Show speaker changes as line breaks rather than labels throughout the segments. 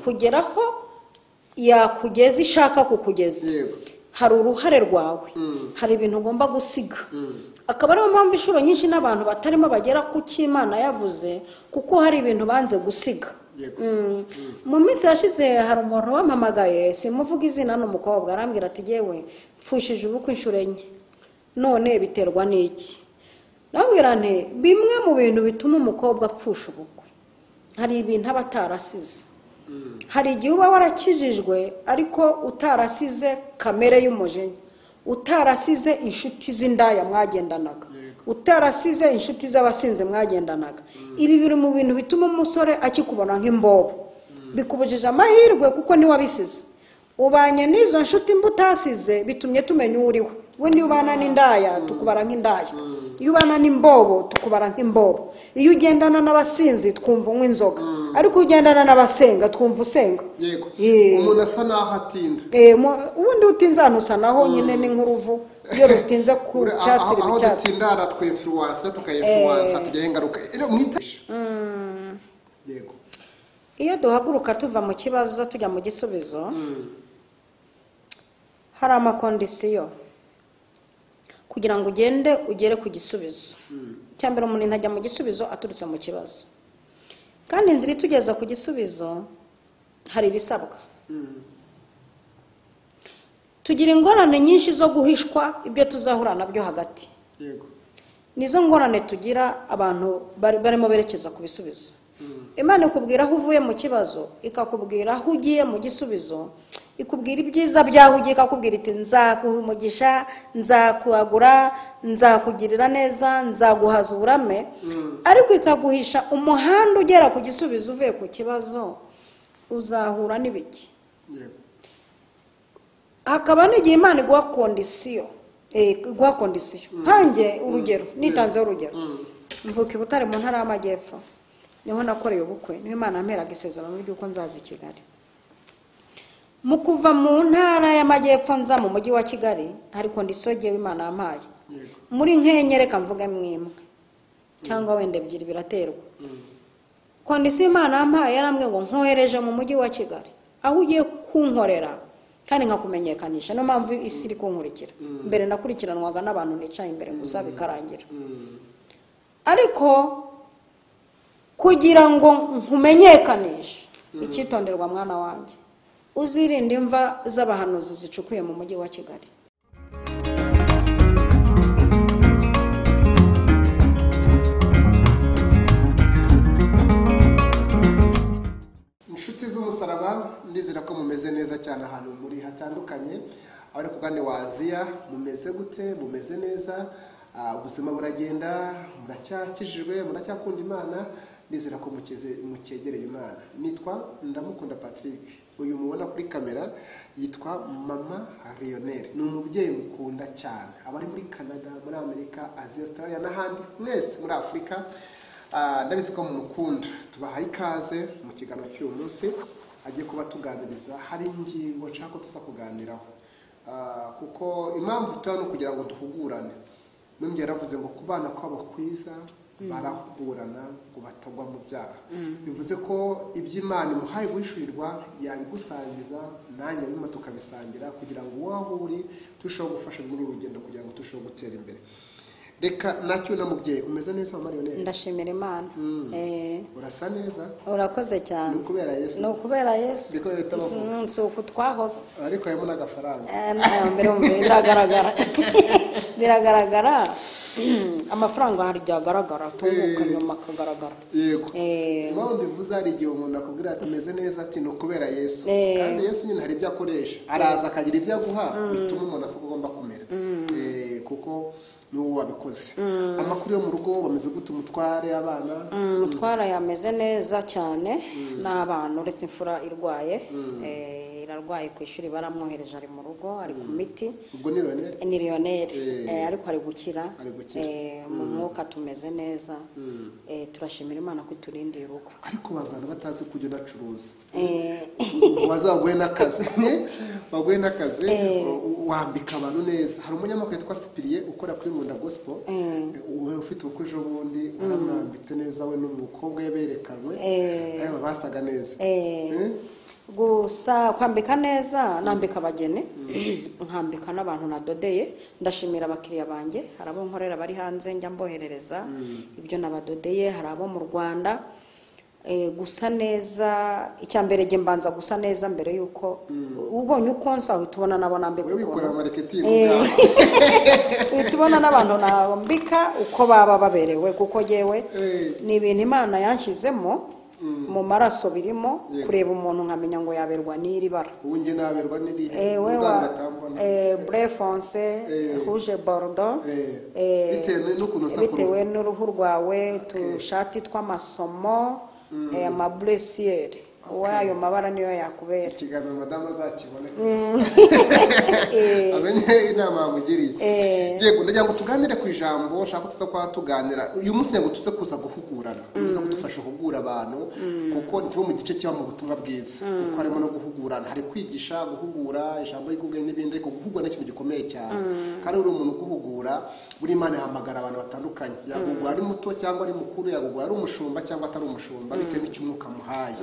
Kugeraho yakugeza ishaka kukugeza, hari uruhare rwawe, hari ibintu ugomba gusiga. Akaba ariyo mpamvu inshuro nyinshi n'abantu batarimo bagera ku cy'Imana yavuze, kuko hari ibintu banze gusiga. Mu minsi yashize hari umuntu wampamagaye, simuvuga izina, n'umukobwa, arambwira ati yewe mfushije ubukwe inshuro enye, none biterwa n'iki? Ndamubwira nti bimwe mu bintu bituma umukobwa apfusha ubukwe, hari ibintu aba atarasize. Hari igihe uba warakijijwe ariko utarasize kamere y'umujinya, utarasize inshuti z'indaya mwagendanaga, utarasize inshuti z'abasinzi mwagendanaga. Ibi biri mu bintu bituma umusore akikubona nk'imbobo, bikubujije amahirwe kuko ntiwabisize. Ubanye n'izo nshuti mbi utasize, bitumye tumenya uwo uriwe. We niyo ubana n'indaya tukubara nk'indaya, iyo ubana n'imbobo tukubara nk'imbobo, iyo ugendana n'abasinzi twumva unywa inzoga, ariko iyo ugendana n'abasenga twumva usenga.
Yego, umuntu asa naho atinda.
Ubundi utinze ahantu usa naho nyine ni nk'uruvu, iyo rutinze ku cyatsi riba
aho
icyatsi.
Dutinda haratwinfluence, tukayinfluence, tugira ingaruka. Yego.
Iyo duhaguruka tuva mu kibazo tujya mu gisubizo, hari amakondisiyo kugira ngo ugende ugere ku gisubizo. Icya mbere, umuntu ntajya mu gisubizo aturutse mu kibazo, kandi inzira itugeza ku gisubizo hari ibisabwa. Tugira ingorane nyinshi zo guhishwa ibyo tuzahura nabyo hagati.
Yego.
Nizo ngorane tugira abantu barimo berekeza ku bisubizo. Imana ikubwira aho uvuye mu kibazo, ikakubwira aho ugiye mu gisubizo, ikubwira ibyiza byaho ugiye, ikakubwira iti nzaguha umugisha, nzakuagura, nzakugirira neza, nzaguhaza uburame, ariko ikaguhisha umuhanda ugera ku gisubizo uvuye ku kibazo uzahura n'ibiki.
Yego.
Hakaba n'igihe Imana iguha kondisiyo, iguha kondisiyo. Nkanjye urugero, nitanzeho urugero, mvuka i Butare mu ntara y'Amajyepfo, niho nakoreye ubukwe, niho Imana yamperaga isezerano ry'uko nzaza i Kigali. Mu kuva mu ntara y'Amajyepfo nza mu mujyi wa Kigali, hari kondisiyo ngewe Imana yampaye. Muri nkenye reka mvuge mwimwe cyangwa wenda ebyiri, biraterwa. Kondisiyo Imana yampaye yarambwiye ngo nkohereje mu mujyi wa Kigali, aho ugiye kunkorera kandi nkakumenyekanisha. Niyo mpamvu isi iri kunkurikira. Mbere nakurikiranwaga n'abantu nicaye imbere gusa bikarangira, ariko kugira ngo nkumenyekanishe, icyitonderwa mwana wanjye, uzirinde imva z'abahanuzi zicukuye mu mujyi wa Kigali.
Inshuti z'umusaraba, ndizera ko mumeze neza cyane ahantu muri hatandukanye. Abari ku mugabane wa Aziya mumeze gute? Mumeze neza? Ubuzima buragenda, muracyakijijwe, muracyakunda Imana, ndizera ko mukegereye Imana. Nitwa Ndamukunda Patrick. Uyu mubona kuri kamera yitwa Mama Lionel, ni umubyeyi mukunda cyane. Abari muri Canada, muri Amerika, Aziya, Australia n'ahandi mwese, muri Afurika, ndabizi ko mumukunda. Tubahaye ikaze mu kiganiro cy'uyu munsi agiye kuba tuganiriza. Hari ingingo nshaka ko tuza kuganiraho, kuko impamvu tuba ni ukugira ngo duhugurane. N'undi yaravuze ngo kubana kwabo kwiza barahugurana ngo batagwa mu byaha. Bivuze ko ibyo Imana imuhaye guhishurirwa yabigusangiza, nanjye nyuma tukabisangira, kugira ngo wowe uri turusheho gufasha muri uru rugendo, kugira ngo turusheho gutera imbere. Reka nacyo na mubyeyi, umeze neza Mama Lionel?
Ndashimira Imana.
Urasa neza.
Urakoze cyane.
Ni ukubera Yesu.
Ni ukubera Yesu.
Niko bita bavuga.
Si uku twahoze.
Ariko harimo n'agafaranga.
Mbere biragaragara. Biragaragara. Amafaranga hari igihe agaragara, atunguka nyuma akagaragara.
Yego. Impamvu mbivuze, hari igihe umuntu akubwira ati umeze neza, ati ni ukubera Yesu. Kandi Yesu nyine hari ibyo akoresha, araza akagira ibyo aguha bituma umuntu asa uko agomba kumera, kuko n'uwo wabikoze. Amakuru yo mu rugo bameze gute? Umutware, abana?
Umutware yameze neza cyane n'abana, uretse imfura irwaye. Irarwaye ku ishuri baramwohereje, ari mu rugo, ari ku miti.
Ubwo ni Lionel?
Ni Lionel, ariko ari gukira.
Ari gukira.
Mu mwuka tumeze neza. Turashimira Imana ko iturindiye urugo.
Ariko bazana batazi kujya unacuruza, wazaguye n'akazi, waguye n'akazi, wambika abantu neza. Hari umunyamakuru witwa Cyprien ukora kuri Nkunda Gospel, ufite ubukwe ejo bundi, waramwambitse neza we n'umukobwa we berekanwe, basaga neza.
Gusa kwambika neza, nambika abageni, nkambika n'abantu nadodeye. Ndashimira abakiriya banjye, hari abo nkorera bari hanze njya mboherereza ibyo nabadodeye, hari abo mu Rwanda. Gusa neza, icya mbere njye mbanza gusa neza mbere yuko ubonye uko nsa uhita ubona nabo nambika.
Wowe wikorera marketing.
Uhita ubona n'abantu nambika uko baba baberewe, kuko yewe ni ibintu Imana yanshyizemo mu maraso, birimo kureba umuntu nkamenya ngo yaberwa n'iri bara.
Ubu njye naberwa n'irihe?
Bleu foncé, rouge bordeaux,
bitewe n'ukuntu usa.
Bitewe n'uruhu rwawe, utushati tw'amasomo, ama bleu ciel, ayo mabara niyo yakubera.
Ikiganiro madamu azakibone, amenye inama yamugiriye. Yego, ndagira ngo tuganire ku ijambo nshaka ko tuza kuba tuganira uyu munsi, ngo tuze kuza guhugurana, tuze kudufasha guhugura abantu, kuko ni kimwe mu gice kiba mu butumwa bwiza, kuko harimo no guhugurana, hari kwigisha, guhugura, ijambo ry'ubwenge n'ibindi, ariko guhugura ni ikintu gikomeye cyane. Kandi uri umuntu uguhugura, buri Imana ihamagara abantu batandukanye, yaguhugura ari muto cyangwa ari mukuru, yaguhugura ari umushumba cyangwa atari umushumba, bitewe n'icyo umwuka amuhaye.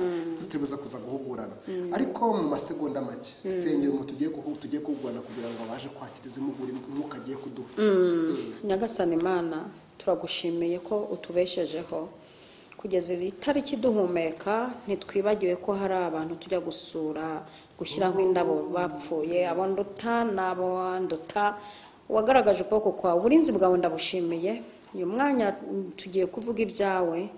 Tubuza kuza guhugurana, ariko mu masegonda make, sengera umuntu tugiye guhugurana kugira ngo abashe kwakira izi mpuguro umwuka agiye kuduha.
Nyagasani Imana, turagushimiye ko utubeshejeho kugeza iyi tariki duhumeka. Ntitwibagiwe ko hari abantu tujya gusura, gushyiraho indabo, bapfuye, abo nduta n'abo nduta. Wagaragaje ukuboko kwawe, uburinzi bwawe, ndabushimiye. Uyu mwanya tugiye kuvuga ibyawe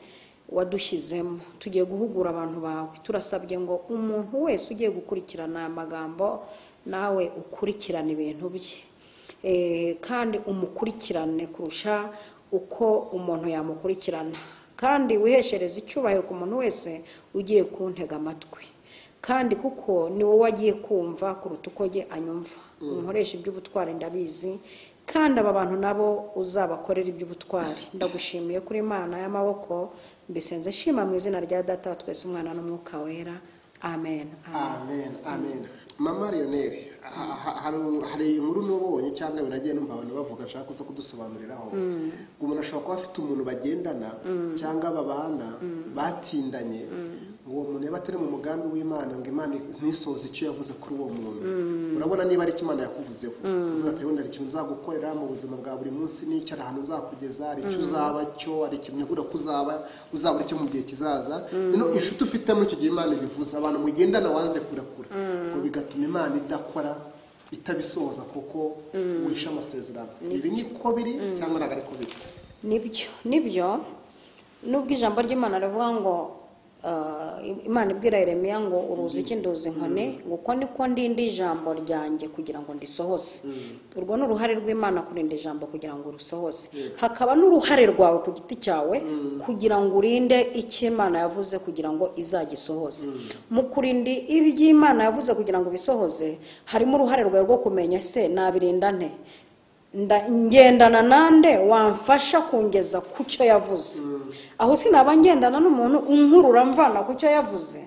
wadushyizemo, tugiye guhugura abantu bawe. Turasabye ngo umuntu wese ugiye gukurikirana aya magambo, nawe ukurikirane ibintu bye, kandi umukurikirane kurusha uko umuntu yamukurikirana, kandi wiheshereze icyubahiro ku muntu wese ugiye kuntega amatwi, kandi kuko ni wowe agiye kumva kuruta uko njye anyumva. Unkoresha iby'ubutwari, ndabizi, kandi aba bantu nabo uzabakorera iby'ubutwari. Ndagushimiye kuri Imana y'amaboko, mbisenze shima mu izina rya Data wa twese, Umwana n'Umwuka Wera, amen.
Amen, amen. Mama Lionel, hari inkuru nubonye cyangwa binagiye numva abantu bavuga, nshaka kuza kudusobanuriraho. Umuntu ashobora kuba afite umuntu bagendana cyangwa babana batindanye, ngo uwo muntu yaba atari mu mugambi w'Imana, ngo Imana ntisoze icyo yavuze kuri uwo muntu. Urabona, niba ari icyo Imana yakuvuzeho, uvuga ati wenda hari ikintu nzagukorera mu buzima bwa buri munsi, n'icyo ari ahantu nzakugeza, hari icyo uzaba cyo, hari ikintu ntegura ko uzaba, uzabura icyo mu gihe kizaza. Rero inshuti ufite muri icyo gihe Imana ibivuze, abantu mugendana wanze kurekura, ngo bigatuma Imana idakora, itabisohoza, kuko wishe amasezerano. Ibi niko biri cyangwa ntabwo ariko biri?
Nibyo, nibyo. Nubwo ijambo ry'Imana rivuga ngo Imana ibwira Yeremiya ngo uruzi iki? Nduzi inkoni. Ngo uko niko ndinda ijambo ryanjye kugira ngo ndisohoze. Urwo ni uruhare rw'Imana kurinda ijambo kugira ngo urusohoze, hakaba n'uruhare rwawe ku giti cyawe kugira ngo urinde icyo Imana yavuze kugira ngo izagisohoze. Mu kurinda iby'Imana yavuze kugira ngo bisohoze, harimo uruhare rwawe rwo kumenya: se nabirinda nte? Ngendana nande wamfasha kungeza ku cyo yavuze? Aho sinaba ngendana n'umuntu unkurura mvana ku cyo yavuze?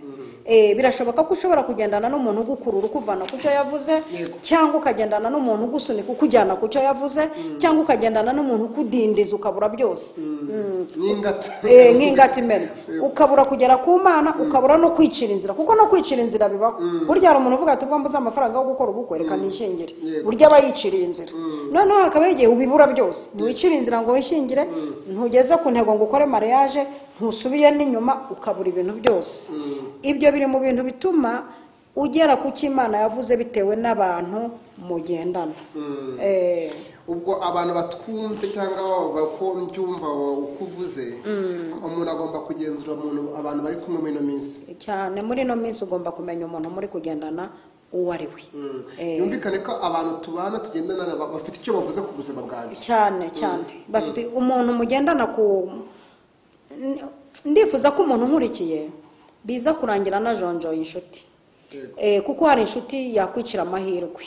Birashoboka ko ushobora kugendana n'umuntu ugukurura ukuvana ku cyo yavuze, cyangwa ukagendana n'umuntu ugusunika ukujyana ku cyo yavuze, cyangwa ukagendana n'umuntu ukudindiza ukabura byose.
N'ingata.
Nk'ingata imena, ukabura kugera ku Mana, ukabura no kwicira inzira, kuko no kwicira inzira bibaho. Burya hari umuntu uvuga ati ubwo mbuze amafaranga yo gukora ubukwe, reka nishingire. Burya aba yiciriye inzira. Noneho hakaba igihe ubibura byose, ntiwicire inzira ngo wishingire, ntugeze ku ntego ngo ukore mariage, ntusubiye n'inyuma, ukabura ibintu byose. Ibyo biri mu bintu bituma ugera ku cyo Imana yavuze bitewe n'abantu mugendana.
Ubwo abantu batwumve cyangwa ko mbyumva uko uvuze, umuntu agomba kugenzura umuntu, abantu bari kumwe muri ino minsi.
Cyane, muri ino minsi ugomba kumenya umuntu muri kugendana uwo ari we.
Yumvikane ko abantu tubana, tugendana, bafite icyo bavuze ku buzima bwanjye.
Cyane cyane, bafite umuntu mugendana ku. Ndifuza ko umuntu unkurikiye biza kurangira anajonjoye inshuti. Kuko hari inshuti yakwicira amahirwe.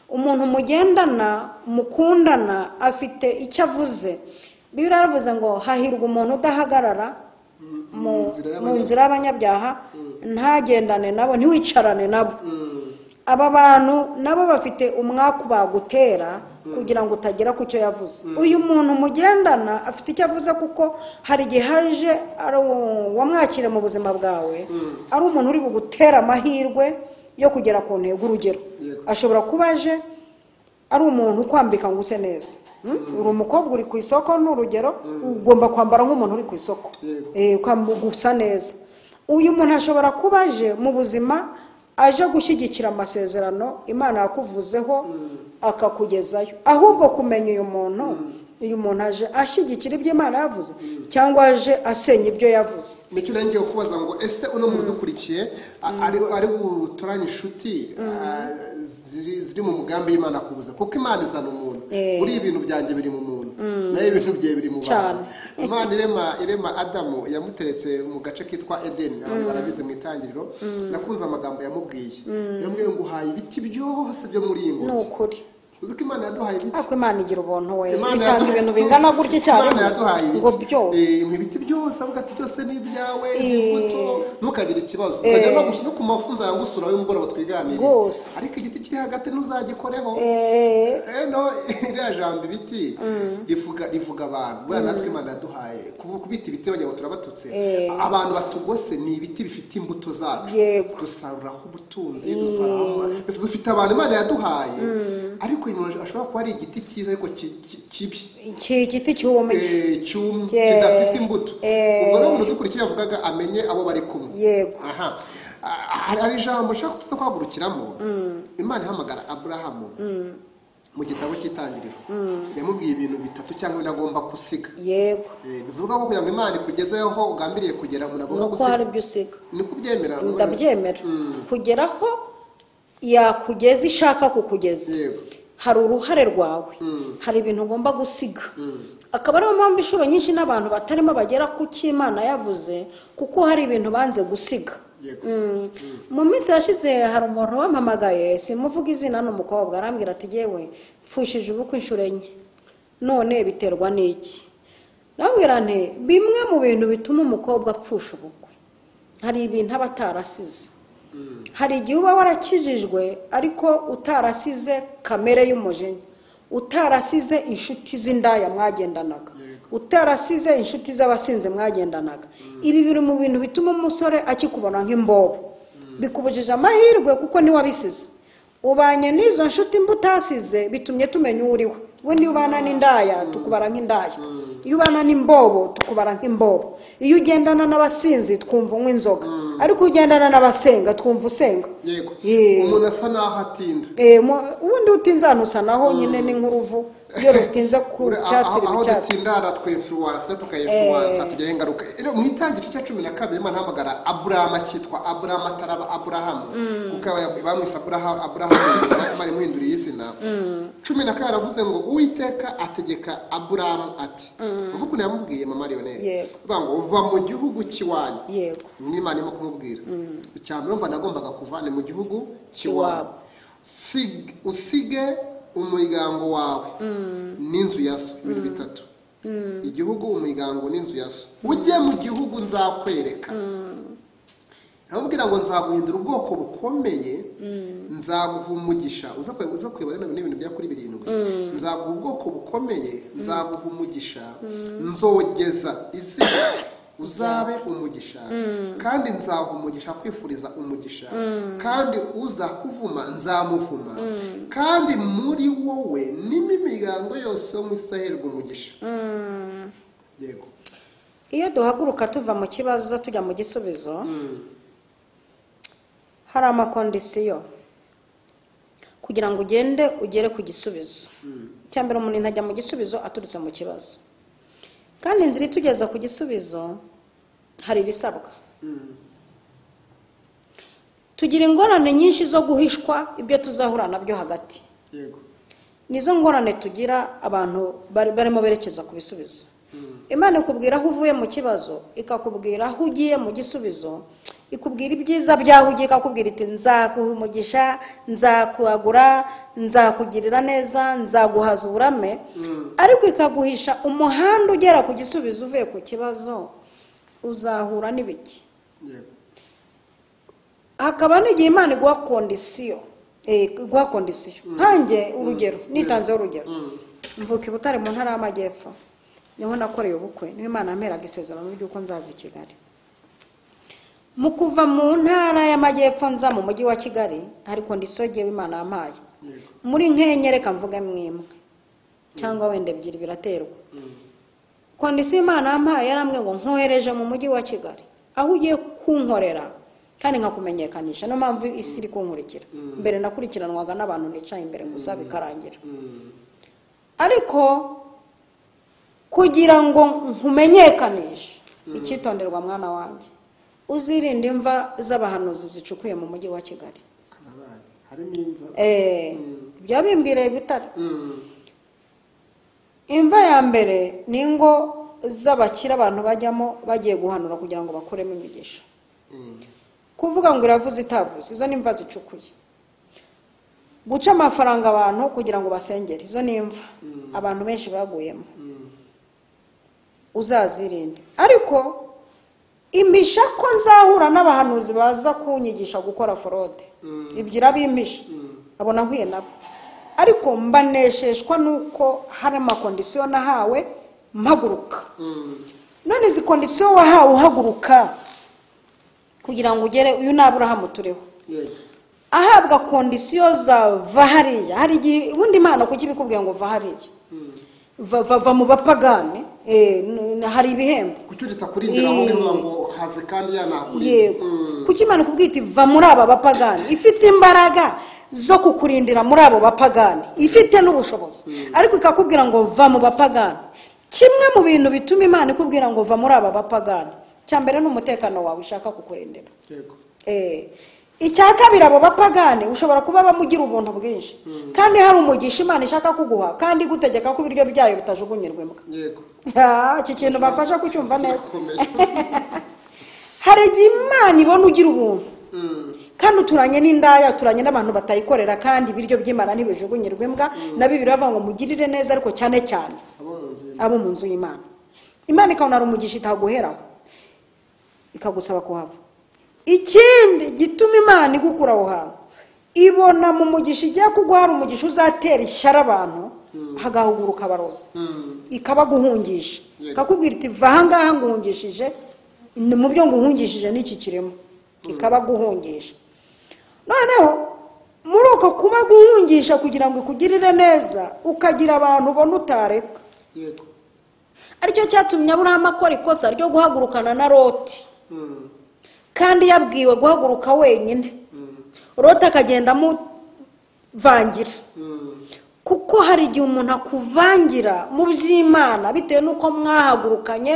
Umuntu mugendana, mukundana, afite icyo avuze. Bibiliya yaravuze ngo hahirwa umuntu udahagarara mu nzira y'abanyabyaha, ntagendane nabo, ntiwicarane nabo. Aba bantu nabo bafite umwaku bagutera kugira ngo utagera ku cyo yavuze. Uyu muntu mugendana afite icyo avuze, kuko hari igihe aje ari wamwakire mu buzima bwawe, ari umuntu uri bugutera amahirwe yo kugera ku ntego. Urugero, ashobora kuba aje ari umuntu ukwambika ngo use neza. Uri umukobwa uri ku isoko, ni urugero, ugomba kwambara nk'umuntu uri ku isoko, gusa neza. Uyu muntu ashobora kuba aje mu buzima aje gushyigikira amasezerano Imana yakuvuzeho akakugezayo. Ahubwo kumenya uyu muntu aje ashyigikira ibyo Imana yavuze cyangwa aje asenya ibyo yavuze.
Nicyo ngiye kubaza ngo ese uno muntu dukurikiye ari butoranye inshuti ziri mu mugambi w'Imana kubuza, kuko Imana izana umuntu. Uri ibintu byanjye biri mu muntu, nayo ibintu bye biri mu bantu. Imana irema Adamu yamuteretse mu gace kitwa Edeni, abantu barabizi mu itangiriro. Nakunze amagambo yamubwiye, yaramubwiye ngo uhaye ibiti byose byo muri iyi ngobyi.
Ni ukuri.
Uzi ko Imana yaduhaye ibiti.
Ako Imana igira ubuntu we, itanga ibintu bingana gutya cyane.
Imana yaduhaye ibiti
ngo byose,
ibiti byose, avuga ati byose ni ibyawe, izi mbuto ntukagire ikibazo. Nzajya no gusa no ku mafu nzayagusura y'umugoroba twiganire, ariko igiti kiri hagati ntuzagikoreho. No iriya jambo ibiti rivuga abantu. Buriya natwe Imana yaduhaye kubita ibiti, bagira ngo turabatutse. Abantu batugose ni ibiti bifite imbuto zacu, dusaruraho ubutunzi, dusaruraho. Dufite abantu Imana yaduhaye, ariko ashobora kuba ari igiti cyiza ariko kibi,
igiti cyumye,
cyumye kidafite imbuto. Ubwo rero umuntu dukurikiye yavugaga amenye abo bari kumwe.
Yego.
Aha hari ijambo nshaka tuza kwagurukiramo. Imana ihamagara Aburahamu mu gitabo cy'itangiriro, yamubwiye ibintu bitatu cyangwa bine agomba gusiga.
Yego.
Bivuga ko kugira ngo Imana ikugezeho ugambiriye kugera, umuntu agomba
gusiga. Nuko hari ibyo usiga.
Niko ubyemera?
Ndabyemera. Kugeraho yakugeza ishaka kukugeza, hari uruhare rwawe, hari ibintu ugomba gusiga. Akaba ariyo mpamvu inshuro nyinshi n'abantu batarimo bagera ku cyo Imana yavuze, kuko hari ibintu banze gusiga. Mu minsi yashize hari umuntu wampamagaye, simuvuga izina, ni umukobwa, arambwira ati yewe mfushije ubukwe inshuro enye, none biterwa n'iki? Ndamubwira nti bimwe mu bintu bituma umukobwa apfusha ubukwe, hari ibintu aba atarasize. Hari igihe uba warakijijwe ariko utarasize kamere y'umujinya, utarasize inshuti z'indaya mwagendanaga, utarasize inshuti z'abasinzi mwagendanaga. Ibi biri mu bintu bituma umusore akikubona nk'imbobo, bikubujije amahirwe kuko ntiwabisize. Ubanye n'izo nshuti mbi utasize, bitumye tumenya uwo uriwe. We niyo ubana n'indaya tukubara nk'indaya, iyo ubana n'imbobo tukubara nk'imbobo, iyo ugendana n'abasinzi twumva unywa inzoga, ariko ugendana n'abasenga twumva usenga.
Yego. Umuntu asa naho atinda.
Ubundi utinze ahantu usa naho nyine ni nk'uruvu, iyo rutinze ku cyatsi
riba icyatsi. Aho dutinda haratwinfluence, tukayinfluence, tugira ingaruka. Mu itangiriro cya 12 Imana ihamagara Aburahamu, akitwa Aburahamu ataraba Aburahamu, kuko bamwise Aburahamu Imana imuhinduriye izina. 12 aravuze ngo Uwiteka ategeka Aburahamu ati, mvuga ukuntu yamubwiye mama Lionel, avuga ngo uva mu gihugu cy'iwanyu.
Yego.
Imana irimo kumubwira icya mbere, nagombaga kuva ni mu gihugu cy'iwabo, usige umuryango wawe n'inzu ya so. Ibintu bitatu: igihugu, umuryango n'inzu ya so. Ujye mu gihugu nzakwereka. Namubwira ngo nzaguhindura ubwoko bukomeye, nzaguha umugisha. Uza kwibara n'ibintu bya kuri 7. Nzaguha ubwoko bukomeye, nzaguha umugisha, nzogeza izina uzabe umugisha, kandi nzaha umugisha kwifuriza umugisha, kandi uzakuvuma nzamuvuma, kandi muri wowe n'imimiryango yose yo mu isi aherwa umugisha. Yego.
Iyo duhaguruka tuva mu kibazo tujya mu gisubizo, hari amakondisiyo kugira ngo ugende ugere ku gisubizo. Icya mbere, umuntu ntajya mu gisubizo aturutse mu kibazo, kandi inzira itugeza ku gisubizo hari ibisabwa. Tugira ingorane nyinshi zo guhishwa ibyo tuzahura nabyo hagati.
Yego.
Nizo ngorane tugira abantu barimo berekeza ku bisubizo. Imana ikubwira aho uvuye mu kibazo, ikakubwira aho ugiye mu gisubizo, ikubwira ibyiza byaho ugiye, ikakubwira iti nzaguha umugisha, nzakuagura, nzakugirira neza, nzaguhaza uburame, ariko ikaguhisha umuhanda ugera ku gisubizo uvuye ku kibazo uzahura n'ibiki. Hakaba n'igihe Imana iguha kondisiyo, iguha kondisiyo. Nkanjye urugero, nitanzeho urugero, mvuka i Butare mu ntara y'Amajyepfo, niho nakoreye ubukwe, niho Imana yamperaga isezerano ry'uko nzaza i Kigali. Mu kuva mu ntara y'Amajyepfo nza mu mujyi wa Kigali, hari kondisiyo jyewe Imana yampaye. Muri nkenye reka mvuge mwimwe cyangwa wenda ebyiri biraterwa. Kondisiyo Imana yampaye yarambwiye ngo nkohereje mu mujyi wa Kigali, aho ugiye kunkorera kandi nkakumenyekanisha. Niyo mpamvu isi iri kunkurikira. Mbere nakurikiranwaga n'abantu nicaye imbere gusa bikarangira. Ariko kugira ngo nkumenyekanishe, icyitonderwa mwana wanjye, uzirinde imva z'abahanuzi zicukuye mu mujyi wa Kigali. Byabimbwiriye Butare. Imva ya mbere ni ingo z'abakire abantu bajyamo bagiye guhanura kugira ngo bakuremo imigisha. Kuvuga ngo iravuze itavuze, izo ni imva zicukuye. Guca amafaranga abantu kugira ngo basengere, izo ni imva abantu benshi baguyemo. Uzazirinde. Ariko impisha ko nzahura n'abahanuzi baza kunyigisha gukora forode, ibyo irabimpisha, abo nahuye nabo. Ariko mbanesheshwa nuko hari amakondisiyo nahawe mpaguruka. None izi kondisiyo wahawe uhaguruka kugira ngo ugere uyu ni Aburahamu turiho, ahabwa kondisiyo za va hariya. Hari igihe ubundi Imana kuki ibikubwiye ngo va hariya, va mu bapagani, hari ibihembo.
Kuki utakurindira aho ngaho ngo have kandi yanakurindira?
Kuki Imana ikubwiye iti va muri aba bapagani, ifite imbaraga zo kukurindira muri abo bapagani, ifite n'ubushobozi, ariko ikakubwira ngo va mu bapagani. Kimwe mu bintu bituma Imana ikubwira ngo va muri aba bapagani, cya mbere ni umutekano wawe ishaka kukurindira. Icya kabiri, abo bapagani ushobora kuba bamugira ubuntu bwinshi, kandi hari umugisha Imana ishaka kuguha, kandi igutegeka ko ibiryo byayo bitajugunyirwa imbwa. Iki kintu bafasha kucyumva neza. Hari igihe Imana ibona ugira ubuntu, kandi uturanye n'indaya, uturanye n'abantu batayikorera, kandi ibiryo by'Imana ntibijugunyirwa imbwa. Na Bibiliya iravuga ngo mugirire neza, ariko cyane cyane abo mu nzu y'Imana. Imana ikabona hari umugisha itaguheraho, ikagusaba kuhava. Ikindi gituma Imana igukura aho hantu, ibona mu mugisha igiye kuguha hari umugisha uzatera ishyari abantu, hagahuguruka abarozi, ikabaguhungisha, ikakubwira iti va aha ngaha nguhungishije, mu byo nguhungishije n'iki kirimo, ikabaguhungisha. Noneho muri uko kubaguhungisha kugira ngo ikugirire neza, ukagira abantu ubona utareka. Aricyo cyatumye Aburahamu akora ikosa ryo guhagurukana na Loti, kandi yabwiwe guhaguruka wenyine. Loti akagenda amuvangira, kuko hari igihe umuntu akuvangira mu by'Imana bitewe n'uko mwahagurukanye,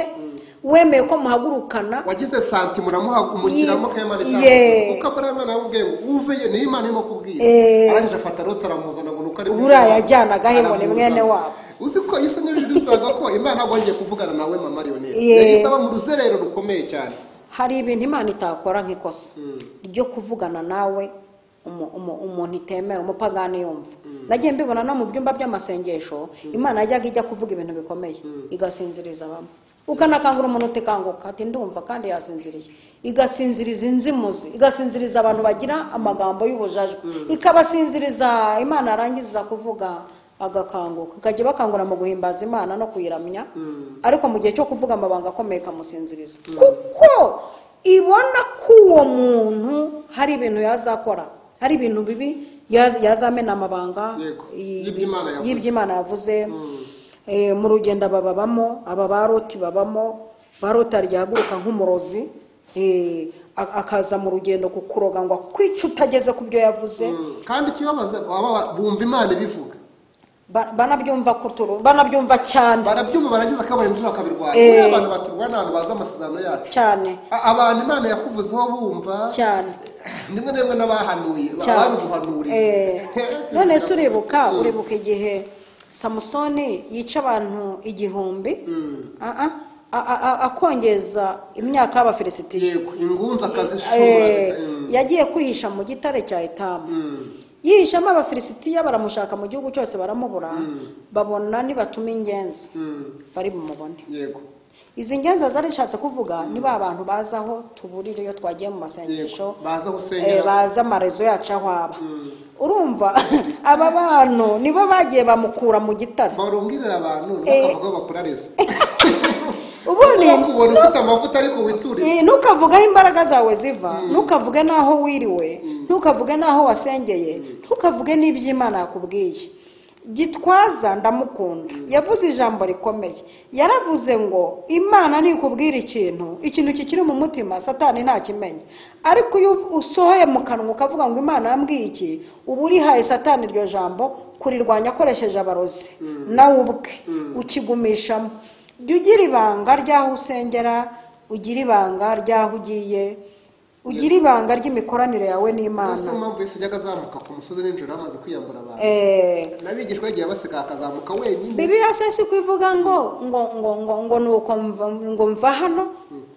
wemeye ko muhagurukana,
wagize santi muramuha umushyiramo kayimana itavuze, kuko Aburahamu yaramubwiye ngo uve, niyo Imana irimo kubwira. Arangije afata Loti aramuzana ngo nuko ari
buriya yajyanaga he ngo ni mwene wabo.
Uzi ko isa n'ibindi usanga ko Imana ntabwo yongeye kuvugana nawe mama Lionel, yahise aba mu ruzerero rukomeye cyane.
Hari ibintu Imana itakora nk'ikosa ryo kuvugana nawe umuntu itemera, umupagani yumva. Nagiye mbibona no mu byumba by'amasengesho, Imana yajyaga ijya kuvuga ibintu bikomeye igasinziriza bamwe, ukanakangura umuntu utikanguka ati ndumva kandi yasinziriye, igasinziriza inzimuzi, igasinziriza abantu bagira amagambo y'ubujajwe, ikabasinziriza. Imana yarangiza kuvuga agakanguka, ikajya bakangura mu guhimbaza Imana no kuyiramya, ariko mu gihe cyo kuvuga amabanga akomeye ikamusinziriza, kuko ibona ko uwo muntu hari ibintu yazakora, hari ibintu bibi yazamena amabanga y'iby'Imana yavuze. Mu rugendo bababamo, aba ba Loti babamo, ba Loti aryahaguruka nk'umurozi, akaza mu rugendo kukuroga ngo akwice utageze ku byo yavuze.
Kandi ikibabaza bumva Imana ibivuga,
banabyumva kuturu, banabyumva cyane,
barabyumva, barangiza akabaye imvura bakabirwanya. Buriya abantu baturwana, abantu bazi amasezerano yacu
cyane,
abantu Imana yakuvuzeho bumva
cyane,
rimwe na rimwe n'abahanuye babiguhanuriye.
None se uribuka igihe Samusoni yica abantu 1000 akongeza imyaka y'Abafilisitiya.
Yego, ingunza akazishobora.
Yagiye kwihisha mu gitare cya Etamu. Yihishamo Abafilisitiya baramushaka mu gihugu cyose baramubura, babona nibatuma ingenzi bari bumubone.
Yego.
Izi ngenzi zarishatse kuvuga niba abantu bazaho tuburire iyo twagiye mu masengesho,
baza gusengera,
baza amarezo yacu aho aba. Urumva aba bantu nibo bagiye bamukura mu gitare.
Barungirira abantu bakavuga bakura rezo.
Ubundi
ukubona ufite amavuta ariko witurize.
Ntukavuge aho imbaraga zawe ziva, ntukavuge naho wiriwe, ntukavuge naho wasengeye, ntukavuge n'iby'Imana yakubwiye. Gitwaza ndamukunda yavuze ijambo rikomeye, yaravuze ngo Imana nikubwira ikintu, ikintu kikiri mu mutima Satani ntakimenya, ariko iyo usohoye mu kanwa ukavuga ngo Imana yambwiye iki, uba urihaye Satani iryo jambo kurirwanya akoresheje abarozi, nawe ubwe ukigumishamo. Jya ugira ibanga ry'aho usengera, ugira ibanga ry'aho ugiye, ugira ibanga ry'imikoranire yawe n'Imana.
Ese mpamvu Yesu yajyaga azamuka ku musozi nijoro amaze kwiyambura abantu, n'abigishwa yagiye basiga akazamuka wenyine.
Bibiliya se si kuivuga ngo ngo ngo ngo ngo nuko ngo mva hano,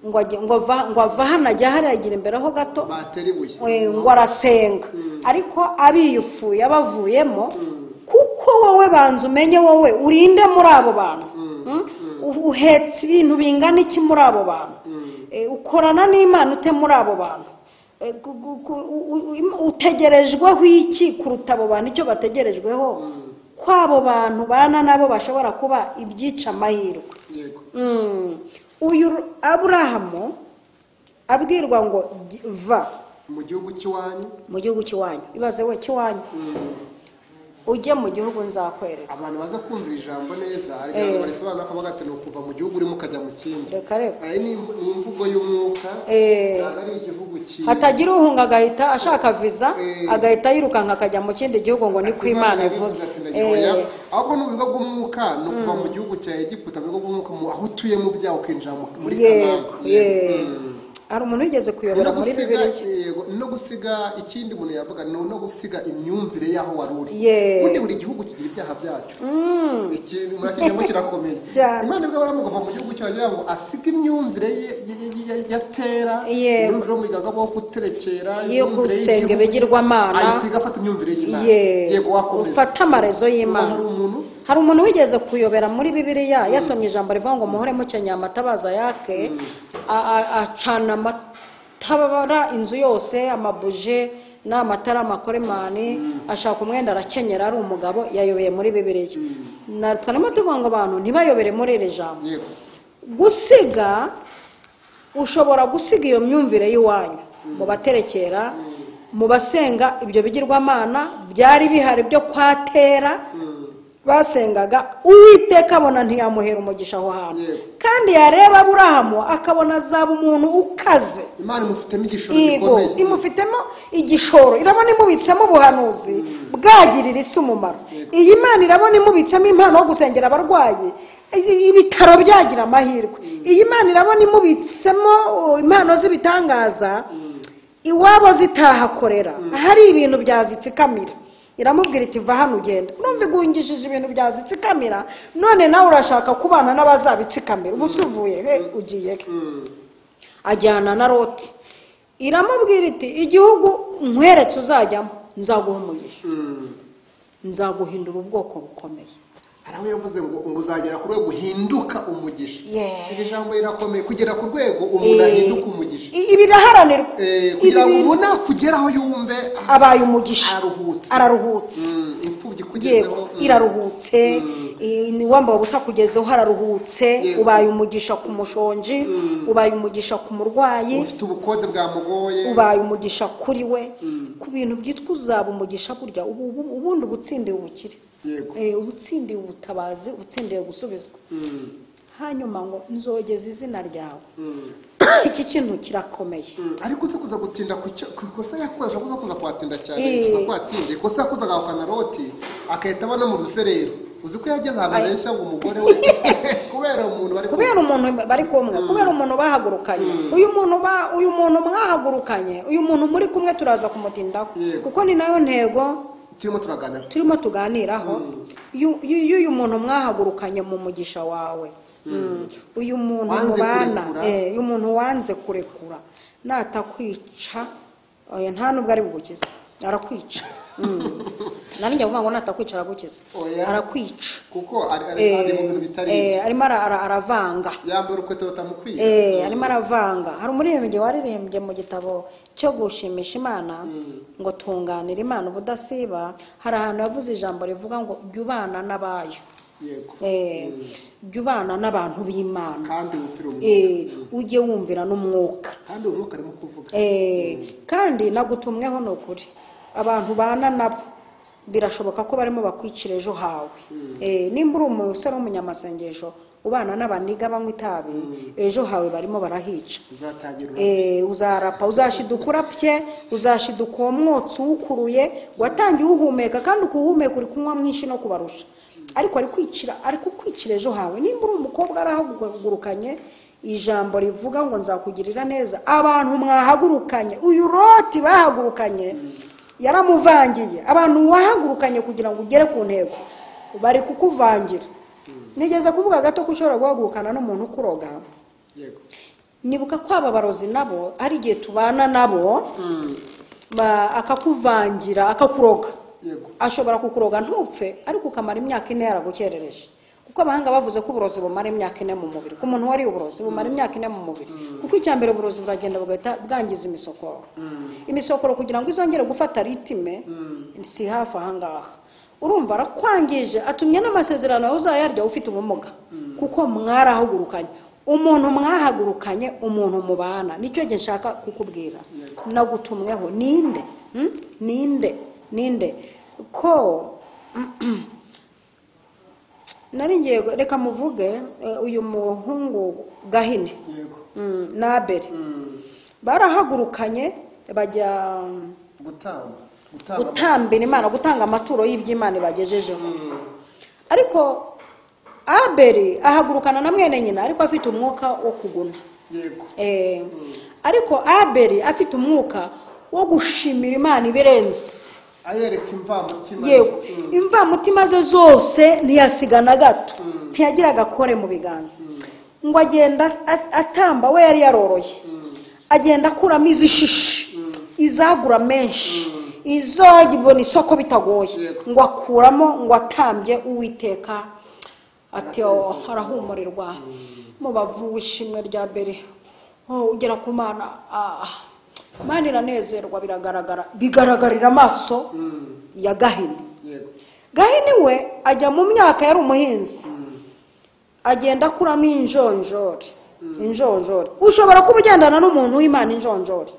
ngo ngo ava hano ajya hariya agira imbere ho gato,
batera ibuye
ngo arasenga, ariko abiyufuye abavuyemo, kuko wowe banza umenye wowe urinde muri abo bantu, uhetse ibintu bingana iki muri abo bantu, ukorana n'Imana ute muri abo bantu, utegerejweho iki kuruta abo bantu icyo bategerejweho, ko abo bantu bana nabo bashobora kuba ibyica amahirwe. Uyu Aburahamu abwirwa ngo va
mu gihugu cy'iwanyu,
mu gihugu cy'iwanyu, ibaze we cy'iwanyu, ujye mu gihugu nzakwereka.
Abantu baza kumvira ijambo neza, hari abantu barisobanura ko bagati ni ukuva mu gihugu urimo ukajya mu kindi.
Reka reka.
Ari ni imvugo y'umwuka, ntabwo ari igihugu ki.
Hatagira uhunga agahita ashaka visa, agahita yirukanka akajya mu kindi gihugu ngo ni ko Imana ivuze.
Ahubwo ni uburyo bw'umwuka, ni ukuva mu gihugu cya Egiputa, mu bw'umwuka aho utuye mu byawe ukinjira muri Kanani.
Hari umuntu wigeze kuyobora muri Bibiliya.
No gusiga ikindi umuntu yavuga no gusiga imyumvire y'aho wari uri. Ubundi buri gihugu kigira ibyaha byacyo. Ikintu murakijyamo kirakomeye. Imana ibwo baramuva mu gihugu cyawe ngo asige imyumvire ya tera, imyumvire yo mu miganga wo guterekera,
imyumvire y'ugusenga ibigirwamana,
ayisiga afata imyumvire y'Imana. Yego wakomeza.
Ufata amarezo y'Imana. Hari umuntu wigeze kuyobera muri Bibiliya, yasomye ijambo rivuga ngo muhore mukenyeye amatabaza yake, acana amatara inzu yose, amabuje n'amatara amakoremani, ashaka umwenda arakenyera ari umugabo, yayobeye muri Bibiliya. Twarimo tuvuga ngo abantu ntibayobere muri iri jambo. Gusiga, ushobora gusiga iyo myumvire y'iwanyu mu baterekera, mu basenga ibyo bigirwamana byari bihari byo kwatera basengaga, Uwiteka abona ntiyamuhera umugisha aho hantu. Kandi yareba Aburahamu akabona azaba umuntu ukaze.
Imana imufitemo igishoro gikomeye.
Imufitemo igishoro, irabona imubitsemo ubuhanuzi bwagirira isi umumaro. Iyi Imana irabona imubitsemo impano yo gusengera abarwayi, ibitaro byagira amahirwe. Iyi Imana irabona imubitsemo impano z'ibitangaza, iwabo zitahakorera, hari ibintu byazitsikamira. Iramubwira iti va hano ugenda. Numva igungishije ibintu byazitsikamira, none nawe urashaka kubana n'abazabitsikamira, ubu uvuye he ugiye he? Ajyana na Loti. Iramubwira iti igihugu nkweretse uzajyamo nzaguha umugisha, nzaguhindura ubwoko bukomeye.
Hari aho yavuze ngo uzagera ku rwego uhinduka umugisha. Iri jambo rirakomeye, kugera ku rwego umuntu ahinduka umugisha.
Ibi biraharanirwa
kugira ngo umuntu akugeraho yumve
abaye umugisha, araruhutse,
imfubyi kugezeho
iraruhutse, wambaye ubusa kugezeho araruhutse, ubaye umugisha ku mushonji, ubaye umugisha ku murwayi,
ufite ubukode bwamugoye,
ubaye umugisha kuri we, ku bintu byitwa uzaba umugisha burya ubundi ubutsindiye ubukire, ubutsindiye ubutabazi, ubutsindiye gusubizwa. Hanyuma ngo nzogeza izina ryawe. Iki kintu kirakomeye.
Ariko uze kuza gutinda ku ikosa yakoze, uze kuza kwatinda cyane, uze kwatinda ikosa yakoze agahukana Loti akahita abona mu ruserero. Uzi ko yageze ahantu abeshya ngo umugore we kubera umuntu bari
kubera umuntu bari kumwe, kubera umuntu bahagurukanye, uyu muntu mwahagurukanye, uyu muntu muri kumwe turaza kumutindaho, kuko ni nayo ntego
Turimo turaganira,
turimo tuganiraho y'uyu muntu mwahagurukanye mu mugisha wawe, uyu muntu mubana, uyu muntu wanze kurekura, natakwica nta nubwo ari bugukize, arakwica. Nari njya kuvuga ngo natakwica aragukiza, arakwica
kuko ari mu bintu bitari ibyo,
arimo aravanga,
yambara urukweto batamukwiye,
arimo aravanga. Hari umuririmbyi waririmbye mu gitabo cyo gushimisha Imana ngo tunganira Imana ubudasiba, hari ahantu yavuze ijambo rivuga ngo jya ubana n'abayo, jya ubana n'abantu b'Imana,
kandi wumvira umwuka,
ujye wumvira n'umwuka,
kandi uwo mwuka arimo kuvuga,
kandi nagutumweho ni ukuri. Abantu bana nabo birashoboka ko barimo bakwicira ejo hawe. Nimba uri umusore w'umunyamasengesho ubana n'abaniga banywa itabi, ejo hawe barimo barahica, uzarapa, uzashiduka urapye, uzashiduka uwo mwotsi uwukuruye watangiye uwuhumeka, kandi ukuwuhumeka uri kunywa mwinshi no kubarusha, ariko ari kukwicira ejo hawe. Nimba uri umukobwa arahagurukanye ijambo rivuga ngo nzakugirira neza, abantu mwahagurukanye, uyu Loti bahagurukanye yaramuvangiye. Abantu wahagurukanye kugira ngo ugere ku ntego bari kukuvangira. Nigeze kuvuga gato ko ushobora guhagurukana n'umuntu ukuroga.
Yego,
nibuka ko aba barozi nabo ari igihe tubana nabo akakuvangira, akakuroga.
Yego,
ashobora kukuroga ntupfe, ariko ukamara imyaka 4 yaragukerereje. Kuko abahanga bavuze ko uburozi bumara imyaka 4 mu mubiri. Ku muntu wari uburozi bumara imyaka 4 mu mubiri. Kuko icya mbere uburozi buragenda bugahita bwangiza imisokoro. Imisokoro kugira ngo izongere gufata ritime si hafi aha ngaha. Urumva arakwangije, atumye n'amasezerano uzayarya ufite ubumuga, kuko mwarahagurukanye. Umuntu mwahagurukanye, umuntu mubana, nicyo gihe nshaka kukubwira, nagutumweho ninde? Ninde? Ninde ko nari ngiye reka muvuge uyu muhungu Gahini na Abeli barahagurukanye bajya gutambira Imana, gutanga amaturo y'iby'Imana bagejejeho. Ariko Abeli ahagurukana na mwene nyina, ariko afite umwuka wo kuguna.
Yego,
ariko Abeli afite umwuka wo gushimira Imana ibirenze,
ayereka imvamutima.
Yego, imvamutima ze zose ntiyasigana gato, ntiyagira agakore mu biganza, ngo agenda atamba. We yari yaroroye, agenda akuramo izishishi, izagura menshi, izobona isoko bitagoye, ngo akuramo, ngo atambye Uwiteka. Ati arahumurirwa mubavu w'ishimwe rya mbere, ugera ku Mana, Imana iranezerwa, biragaragara, bigaragarira amaso ya Gahini. Gahini we ajya mu myaka yari umuhinzi, agenda akuramo injonjori. Injonjori, ushobora kuba ugendana n'umuntu w'Imana injonjori,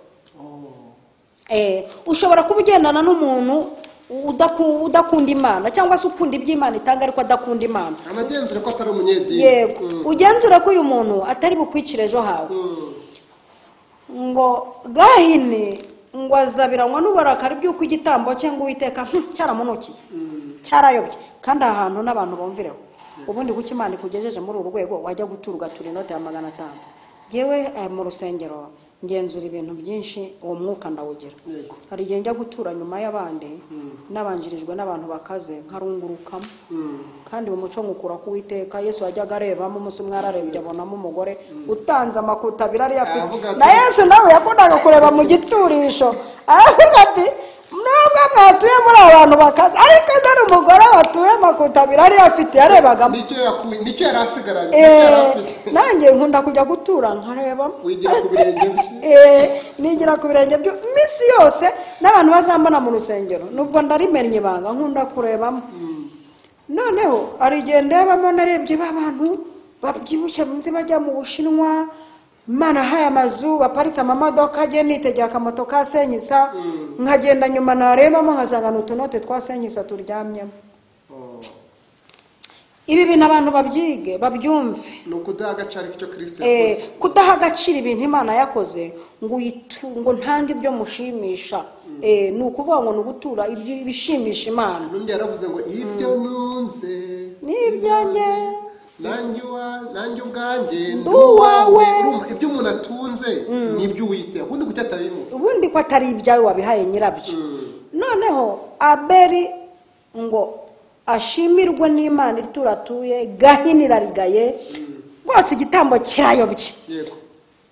ushobora kuba ugendana n'umuntu udakunda Imana, cyangwa se ukunda iby'Imana itanga ariko adakunda Imana.
Anagenzura ko atari umunyedini.
Yego, ugenzura ko uyu muntu atari bukwicire ejo hawe. Ngo Gahini ngo azabiranywa n'uburakari by'uko igitambo cye ngo Uwiteka cyaramunukiye, cyarayobye. Kandi ahantu n'abantu bumvireho, ubundi kuki Imana ikugejeje muri uru rwego wajya gutura ugatura inote ya 500. Yewe mu rusengero ngenzura ibintu byinshi, uwo mwuka ndawugira. Hari igihe njya gutura nyuma y'abandi, nabanjirijwe n'abantu bakaze, nkarungurukamo. Kandi mu muco nkukura ku Uwiteka. Yesu yajyaga arebamo, umunsi umwe ararebye abonamo umugore utanze amakuta abiri ari afite, na Yesu nawe yakundaga kureba mu giturisho, aravuga ati nubwo mwatuye muri abantu bakaze, ariko dore umugore watuye amakuta abiri ari afite, yarebagamo.
Nicyo yari asigaranye, nicyo yari afite.
Nanjye nkunda kujya gutura nkarebamo.
Wigira ku birenge bye.
Nigira ku birenge bye iminsi yose, n'abantu bazambona mu rusengero nubwo ndarimennye ibanga, nkunda kurebamo. Noneho hari igihe ndebamo, narebye ba bantu babyibushye nzi bajya mu Bushinwa, Imana ahaye amazu, baparitse amamodoka, agiye nitegeye akamoto ka senyisa, nkagenda nyuma narebamo nkasanga ni utunote twa senyisa turyamyemo. Ibi bintu abantu babyige, babyumve.
Ni ukudaha agaciro icyo Kristo yakoze.
Kudaha agaciro ibintu Imana yakoze, ngo ngo ntange ibyo mushimisha. Ni ukuvuga ngo ni ugutura ibishimisha Imana.
Undi yaravuze ngo ibyo nunze
n'ibyanjye
nanjye ubwanjye
ndi uwawe.
Ibyo umuntu atunze ni ibyo Uwiteka, ubundi kuki atabimuha?
Ubundi ko atari ibyawe wabihaye nyirabyo. Noneho Abeli ngo ashimirwe n'Imana ituratuye, Gahini irarigaye rwose, igitambo kirayobye.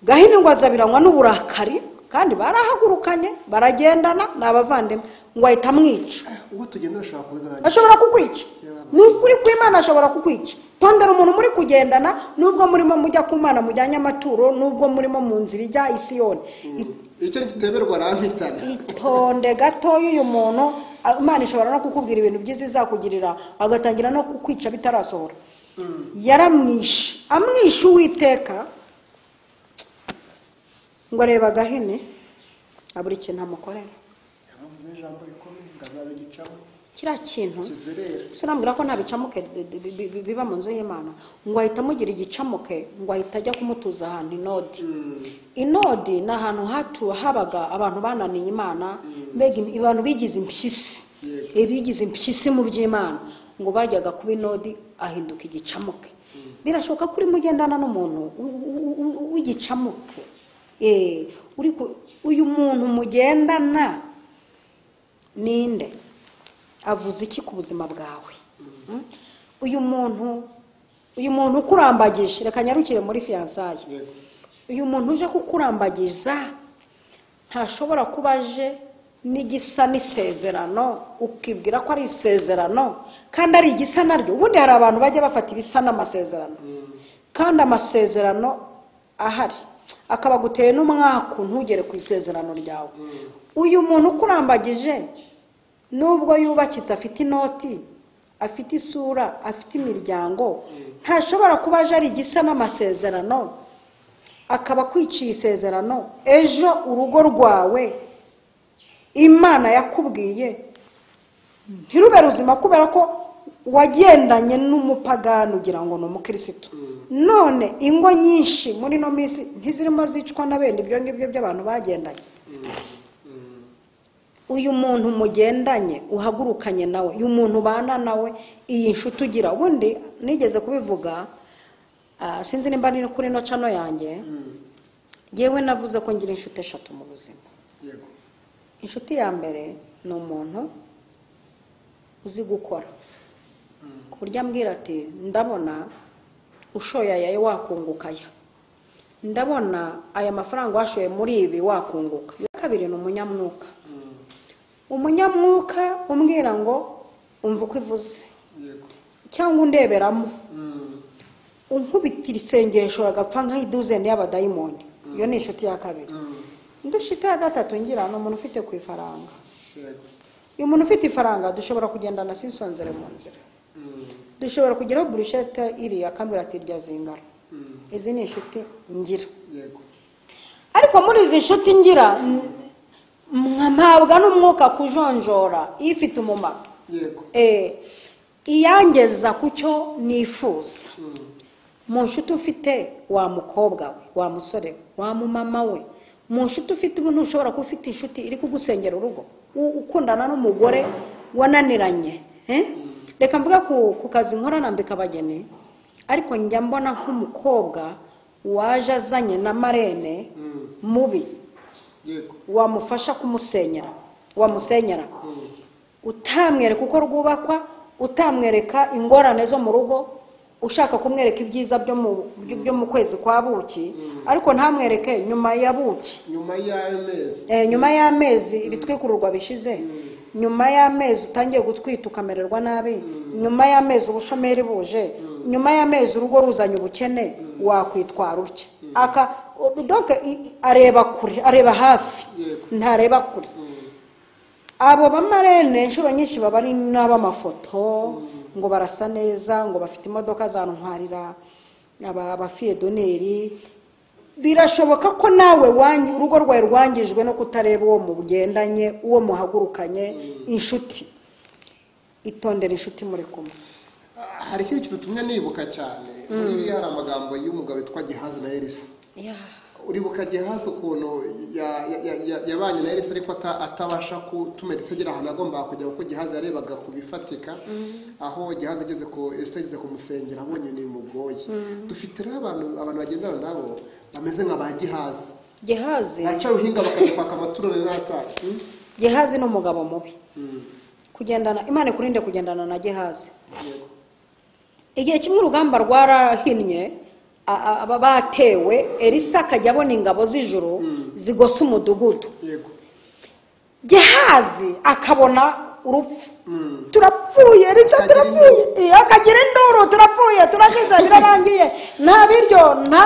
Gahini ngo azabiranywa n'uburakari, kandi barahagurukanye baragendana ni abavandimwe, ngo ahita amwica. Ashobora kukwica, ni ukuri kw'Imana ashobora kukwica. Tondera umuntu muri kugendana, nubwo murimo mujya ku Mana mujyanye amaturo, nubwo murimo mu nzira ijya i Siyoni.
Icyo gitemerwa arampitana.
Itonde gatoya, uyu muntu Imana ishobora no kukubwira ibintu byiza izakugirira, agatangira no kukwica bitarasohora. Yaramwishe, amwishe Uwiteka ngo areba Gahini abura ikintu amukorera.
Yavuze ijambo rikomeye ngo azabe igicamuke.
Kiriya kintu sinambwira ko nta bicamuke biba mu nzu y'Imana, ngo ahita amugira igicamuke, ngo ahita ajya kumutuza ahantu inodi. Inodi ni ahantu habaga abantu bananiye Imana, mbega abantu bigize impyisi, bigize impyisi mu by'Imana, ngo bajyaga kuba inodi, ahinduka igicamuke. Birashoboka ko urimo ugendana n'umuntu w'igicamuke. Uyu muntu mugendana ninde? Avuze iki ku buzima bwawe? Uyu muntu ukurambagije, reka nyarukire muri fiançailles. Uyu muntu uje kukurambagiza ntashobora kuba aje n'igisa n'isezerano, ukibwira ko ari isezerano kandi ari igisa naryo. Ubundi hari abantu bajya bafata ibisa n'amasezerano, kandi amasezerano ahari akaba guteye n'umwaku ntugere ku isezerano ryawe. Uyu muntu ukurambagije nubwo yubakitse, afite inoti, afite isura, afite imiryango, ntashobora kuba aje ari igisa n'amasezerano akaba kwiciye isezerano. Ejo urugo rwawe Imana yakubwiye ntirube ruzima kubera ko wagendanye n'umupagani ugira ngo ni umukirisitu. None ingo nyinshi muri no minsi ntizirimo zicwa na bene ibyo ngibyo by'abantu bagendanye. Uyu muntu mugendanye, uhagurukanye nawe, uyu muntu ubana nawe, iyi nshuti ugira. Ubundi nigeze kubivuga, sinzi nimba ni kuri no cano yanjye, yewe navuze ko ngira inshuti eshatu mu buzima. Inshuti ya mbere ni umuntu uzi gukora, ku buryo ambwira ati ndabona ushoye aya wakunguka aya, ndabona aya mafaranga washoye muri ibi wakunguka. Iya kabiri ni umunyamwuka. Umunyamwuka umbwira ngo umva uko ivuze, cyangwa undeberamo, unkubitira isengesho agapfa nk'iduzeni y'abadayimoni. Iyo ni inshuti ya kabiri. Indi nshuti ya gatatu ngira ni umuntu ufite ku ifaranga. Uyu muntu ufite ifaranga dushobora kugendana sinsonzere mu nzira, dushobora kugeraho burushete iriya akambwira ati rya zingara. Izi ni inshuti ngira. Ariko muri izi nshuti ngira ntabwo n'umwuka kujonjora ifite umumaro. Iyangeza ku cyo nifuza. Mu nshuti ufite wa mukobwa we, wa musore we, wa mumama we, mu nshuti ufite ubu ntushobora kuba ufite inshuti iri kugusengera urugo, ukundana n'umugore wananiranye. Reka mvuga ku kazi nkora nambika abageni, ariko njya mbona nk'umukobwa waje azanye na marene mubi wamufasha kumusenyera, wamusenyera, utamwereka uko rwubakwa, utamwereka ingorane zo mu rugo, ushaka kumwereka ibyiza byo mu kwezi kwa buki, ariko ntamwereke nyuma ya buki, nyuma y'amezi ibitwikururwa bishize, nyuma y'amezi utangiye gutwita ukamererwa nabi, nyuma y'amezi ubushomeri buje, nyuma y'amezi urugo ruzanye ubukene, wakwitwara utya. Aka donc areba kure, areba hafi, ntareba kure. Abo bamarene inshuro nyinshi baba ari n'abamafoto, ngo barasa neza, ngo bafite imodoka za ntwarira abafiyedoneri. Birashoboka ko nawe urugo rwawe rwangijwe no kutareba uwo mugendanye, uwo muhagurukanye, inshuti. Itondera inshuti muri kumwe.
Hari ikindi kintu tumwe nibuka cyane muri iriya, hari amagambo y'umugabo witwa Gehazi na Elisa. Uribuka Gehazi ukuntu yabanye na Elisa ariko atabasha gutuma Elisa agera ahantu agomba kujya, kuko Gehazi yarebaga ku bifatika. Aho Gehazi ageze ku Elisa ageze kumusengera abonye ni mugoye. Dufite rero abantu bagendana nabo bameze nka ba Gehazi.
Gehazi
baca ruhinga bakajya kwaka amaturo n'atari.
Gehazi ni umugabo mubi. Kugendana Imana ikurinde kugendana na Gehazi. Igihe kimwe urugamba rwarahinnye, aba batewe, Elisa akajya abona ingabo z'ijuru zigose umudugudu. Gehazi akabona urupfu. Turapfuye Elisa, turapfuye. Akagira induru, turapfuye, turashize, birarangiye, nta biryo, nta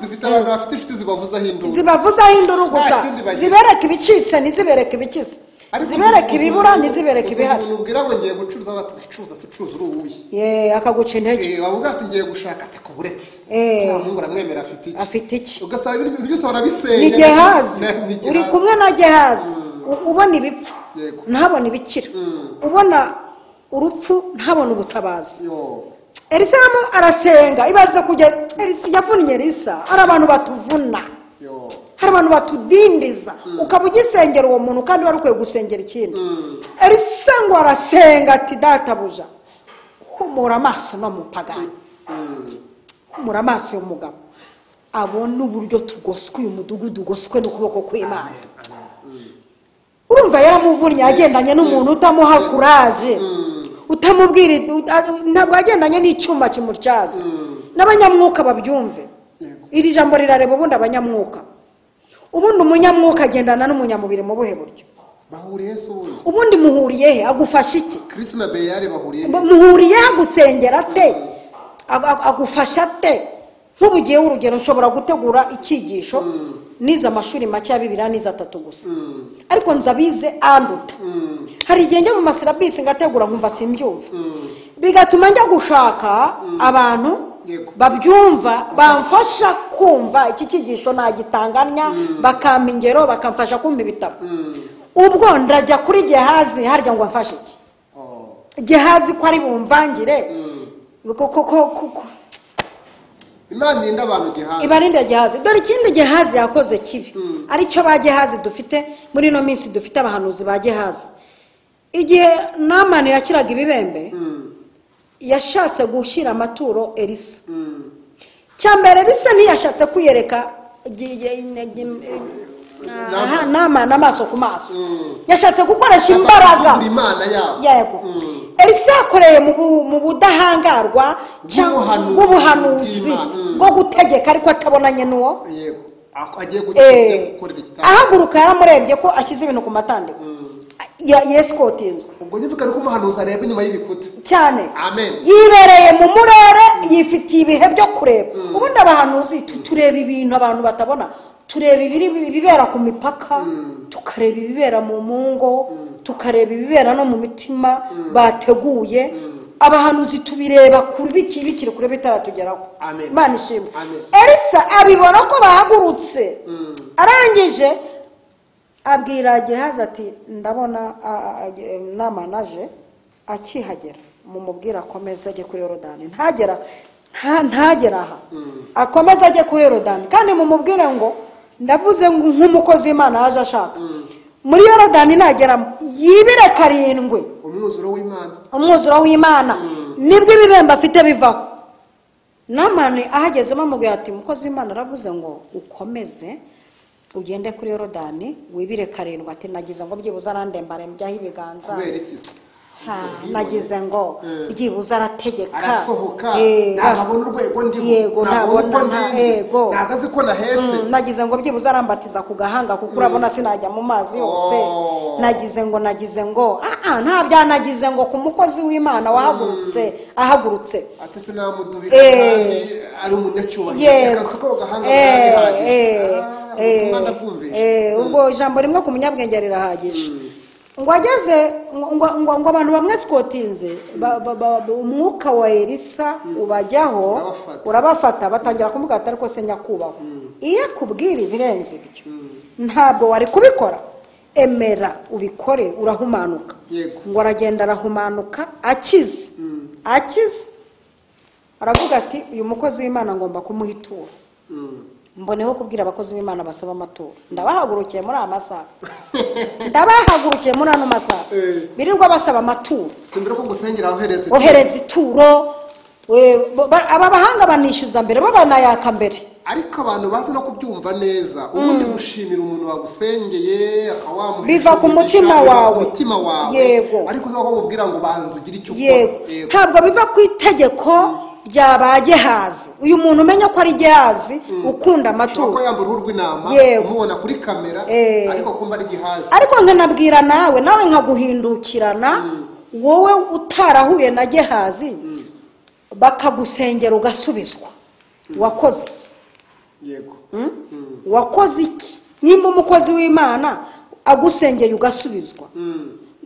dufite abantu bafite inshuti zibavuzaho induru,
zibavuzaho induru gusa, zibereka ibicitse ntizibereke ibikize, zibereka ibibura ntizibereke ibihari.
Ubwira ngo ngiye gucuruza, batacuruza se ucuruza uri uwuhe?
Ye, akaguca intege.
Wavuga ati ngiye gushaka, atakuburetse. Turamungu aramwemera afite iki?
Afite iki?
Ugasaba ibintu byose barabisenya.
Ni Gehazi. Uri kumwe na Gehazi, ubona ibipfu ntabona ibikira, ubona urupfu ntabona ubutabazi. Elisa arasenga, ibaze kugeza Elisa yavunnye. Elisa, hari abantu batuvuna, hari abantu batudindiza, ukaba ugisengera uwo muntu kandi wari ukwiye gusengera ikindi. Elisa ngo arasenga ati databuja, humura amaso no mupagani, humura amaso y'umugabo, abone uburyo tugoswe uyu mudugudu ugoswe n'ukuboko kw'Imana. Urumva yaramuvunnye agendanye n'umuntu utamuha kuraje, utamubwira, ntabwo agendanye n'icyuma kimutyaza. N'abanyamwuka babyumve, iri jambo rirareba ubundi abanyamwuka. Ubundi umunyamwuka agendana n'umunyamubiri mu buhe buryo?
Bahuriye se ubundi?
Ubundi muhuriye he? Agufasha iki?
Kristo na Beyari bahuriye he?
Muhuriye agusengera te? Agufasha te? Nk'ubugiye urugero, nshobora gutegura icyigisho nize amashuri make ya Bibiliya, nize 3 gusa, ariko nzabize anduta. Hari igihe njya mu masilabisi ngategura nkumva simbyumva, bigatuma njya gushaka abantu babyumva bamfasha kumva iki cyigisho nagitanganya, bakampa ingero, bakamfasha kumva ibitabo. Ubwo ndajya kuri Gehazi harya ngo amfashe iki? Gehazi ko ari bumvangire koko.
Imana irinda abantu Gehazi.
Ibarinda Gehazi. Dore ikindi Gehazi yakoze kibi, aricyo ba Gehazi dufite muri ino minsi, dufite abahanuzi ba Gehazi. Igihe Namani yakiraga ibibembe, yashatse gushyira amaturo Elisa. Cyambere Elisa ntiyashatse kwiyereka Namani amaso ku maso, yashatse gukoresha imbaraga. Yego. Elisa yakoreye mu budahangarwa bw'ubuhanuzi bwo gutegeka, ariko atabonanye n'uwo. Ahaguruka yaramurebye ko ashyize ibintu ku matandiko, yeskotinzwe.
Ubwo nyumva ko umuhanuzi areba inyuma y'ibikuta
cyane.
Amen.
Yibereye mu murere, yifitiye ibihe byo kureba. Ubundi abahanuzi tureba ibintu abantu batabona, tureba ibibera ku mipaka, tukareba ibibera mu mungo, tukareba ibibera no mu mitima bateguye. Abahanuzi tubireba kuri biki bikiri kure bitaratugeraho. Imana ishimwe. Elisa abibona ko bahagurutse, arangije abwira Gehazi ati ndabona Namani akihagera, mumubwira akomeze ajye kuri Yorodani, ntagera ntagera aha, akomeze ajye kuri Yorodani, kandi mumubwire ngo ndavuze nk'umukozi w'Imana yaje ashaka muri Yorodani nageramo yibire 7,
umwuzuro w'Imana,
umwuzuro w'Imana, nibwo ibibembe afite bivaho. Namani ahagezemo amubwira ati umukozi w'Imana aravuze ngo ukomeze ugende kuri Yorodani wibire 7. Ati nagize ngo byibuze arandembarembyaho ibiganza, nagize ngo byibuze arategeka,
arasohoka, ntabona urwego ndiho, ntabona
yego,
ntabwo ko nahetse,
nagize ngo byibuze arambatiza ku gahanga kuko urabona sinajya mu mazi yose, nagize ngo nta byanagize ngo ku mukozi w'Imana wahagurutse ahagurutse,
ati sinamudubika kandi ari umunyacyubahiro, reka ko gahanga bihagije.
Ubwo ijambo rimwe ku munyabwenge rirahagije. Ngo ageze ngo abantu bamwe sikotinze, umwuka wa Elisa ubajyaho urabafata, batangira kumubwira ati ariko se nyakubahwa, iyo akubwira ibirenze ibyo ntabwo wari kubikora, emera ubikore urahumanuka. Ngo aragenda arahumanuka akize, akize aravuga ati uyu mukozi w'Imana ngomba kumuha ituro. Mboneho kubwira abakozi b'Imana basaba amaturo, ndabahagurukiye muri aya masaha, ndabahagurukiye muri ano masaha birirwa basaba amaturo,
mbere ko gusengera ohereza
ituro. Aba bahanga banishyuza mbere, bo banayaka mbere.
Ariko abantu bazi no kubyumva neza, ubundi gushimira umuntu wagusengeye akawamuha
biva ku mutima wawe,
yego, ariko uza kumubwira ngo banza ugire icyo ukora.
Yego, ntabwo biva ku itegeko rya ba Gehazi. Uyu muntu umenya ko ari Gehazi ukunda amaturo,
ko yambura uruhu rw'intama, umubona kuri kamera, ariko kumva ari Gehazi.
Ariko nkanabwira nawe nkaguhindukirana, wowe utarahuye na Gehazi, bakagusengera ugasubizwa. Wakoze iki?
Yego.
Wakoze iki? Nimba umukozi w'Imana agusengeye ugasubizwa,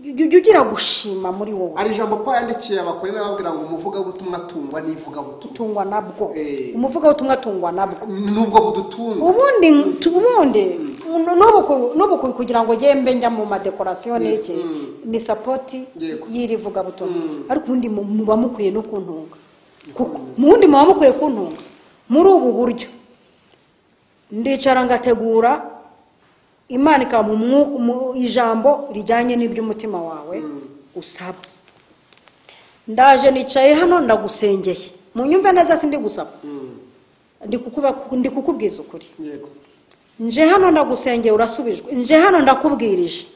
jya ugira gushima muri wowe.
Ari ijambo ko yandikiye abakore n'ababwira ngo umuvugabutumwa atungwa n'ivugabutumwa,
tungwa nabwo. Umuvugabutumwa atungwa nabwo,
nubwo budutunga.
Ubundi n'ubu kugira ngo gembe njya mu madekorasiyo n'iki ni sapoti y'iri vugabutumwa, ariko ubundi muba mukwiye no kuntunga, kuko mubundi muba mukwiye kuntunga muri ubu buryo. Ndicara ngategura, Imana ikampa ijambo rijyanye n'iby'umutima wawe usaba. Ndaje nicaye hano ndagusengeye, munyumve neza, sindi gusaba, ndi kukubwiza ukuri.
Yego.
Nje hano ndagusengeye urasubijwe, nje hano ndakubwirije,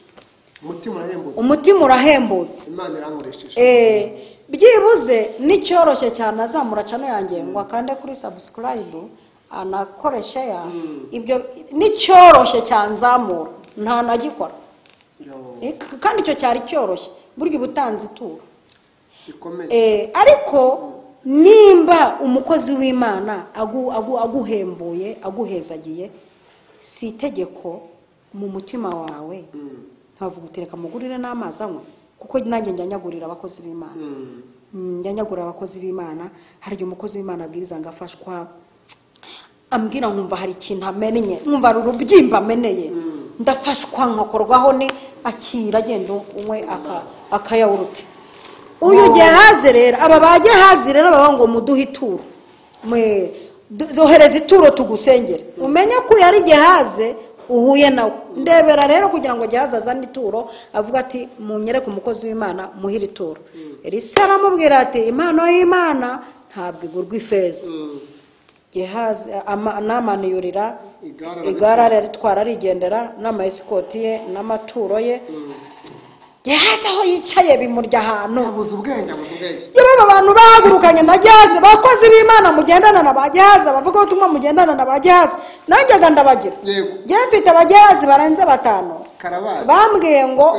umutima urahembutse,
Imana irankoresheje.
Byibuze n'icyoroshye cyane azamura cano yanjye ngo akande kuri subscribe anakoresha ya ibyo, n'icyoroshye cyanzamura nta nagikora, kandi icyo cyari cyoroshye burya ubutanzi ituro. Ariko nimba umukozi w'Imana aguhembuye aguhezagiye, si itegeko mu mutima wawe ntavuga utereka mugurire n'amazi anywe, kuko nanjye njya nyagurira abakozi b'Imana. Njya nyagurira abakozi b'Imana. Hari igihe umukozi w'Imana abwiriza ngo afashwa, ambwira nkumva hari ikintu amenye, nkumva ari urubyimba ameneye, ndafashwa nkakorwaho ni akira agenda unywe akayawurute. Uyu Gehazi rero, aba ba Gehazi rero baba ngo muduhe ituro, zohereza ituro tugusengere. Umenye ko yari Gehazi uhuye nawe. Ndebera rero kugira ngo Gehazi azane ituro, avuga ati munyereke umukozi w'Imana muhire ituro. Elisa aramubwira ati impano y'Imana ntabwo igurwa ifeza. Gehazi Namani yurira igare araritwara arigendera n'amayesikoti ye n'amaturo ye. Gehazi aho yicaye bimurya ahantu.
Abuze ubwenge, abuze ubwenge.
Yewe abantu bahagurukanye na Gehazi, bakozi b'Imana mugendana na ba Gehazi, abavuga ubutumwa mugendana na ba Gehazi. Nanjye ndabagira.
Yego.
Njye mfite abagehazi barenze 5.
Karabaye.
Bambwiye ngo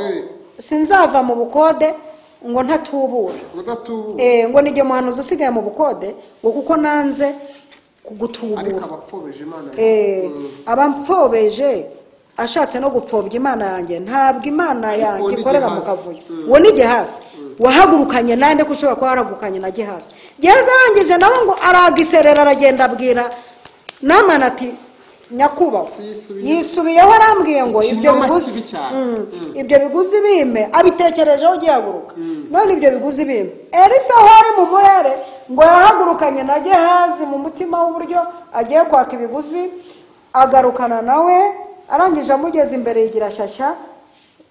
sinzava mu bukode ngo ntatubura. Ngo nijye muhanuzi usigaye mu bukode ngo kuko nanze kugutubura.
Ariko abapfobeje Imana.
Abapfobeje ashatse no gupfobya Imana yanjye, ntabwo Imana yanjye ikorera mu kavuyo. Uwo ni Gehazi wahagurukanye nande ko ushobora kuba warahagurukanye na Gehazi. Gehazi arangije nawe ngo aragiserera aragenda abwira Namani ati nyakubahwa yisubiyeho, arambwiye ngo ibyo biguzi bime, abitekerejeho ugihaguruka none ibyo biguzi bime. Elisa aho ari mu murere ngo yahagurukanye na Gehazi mu mutima w'uburyo agiye kwaka ibiguzi, agarukana nawe arangije amugeze imbere yigira shyashya.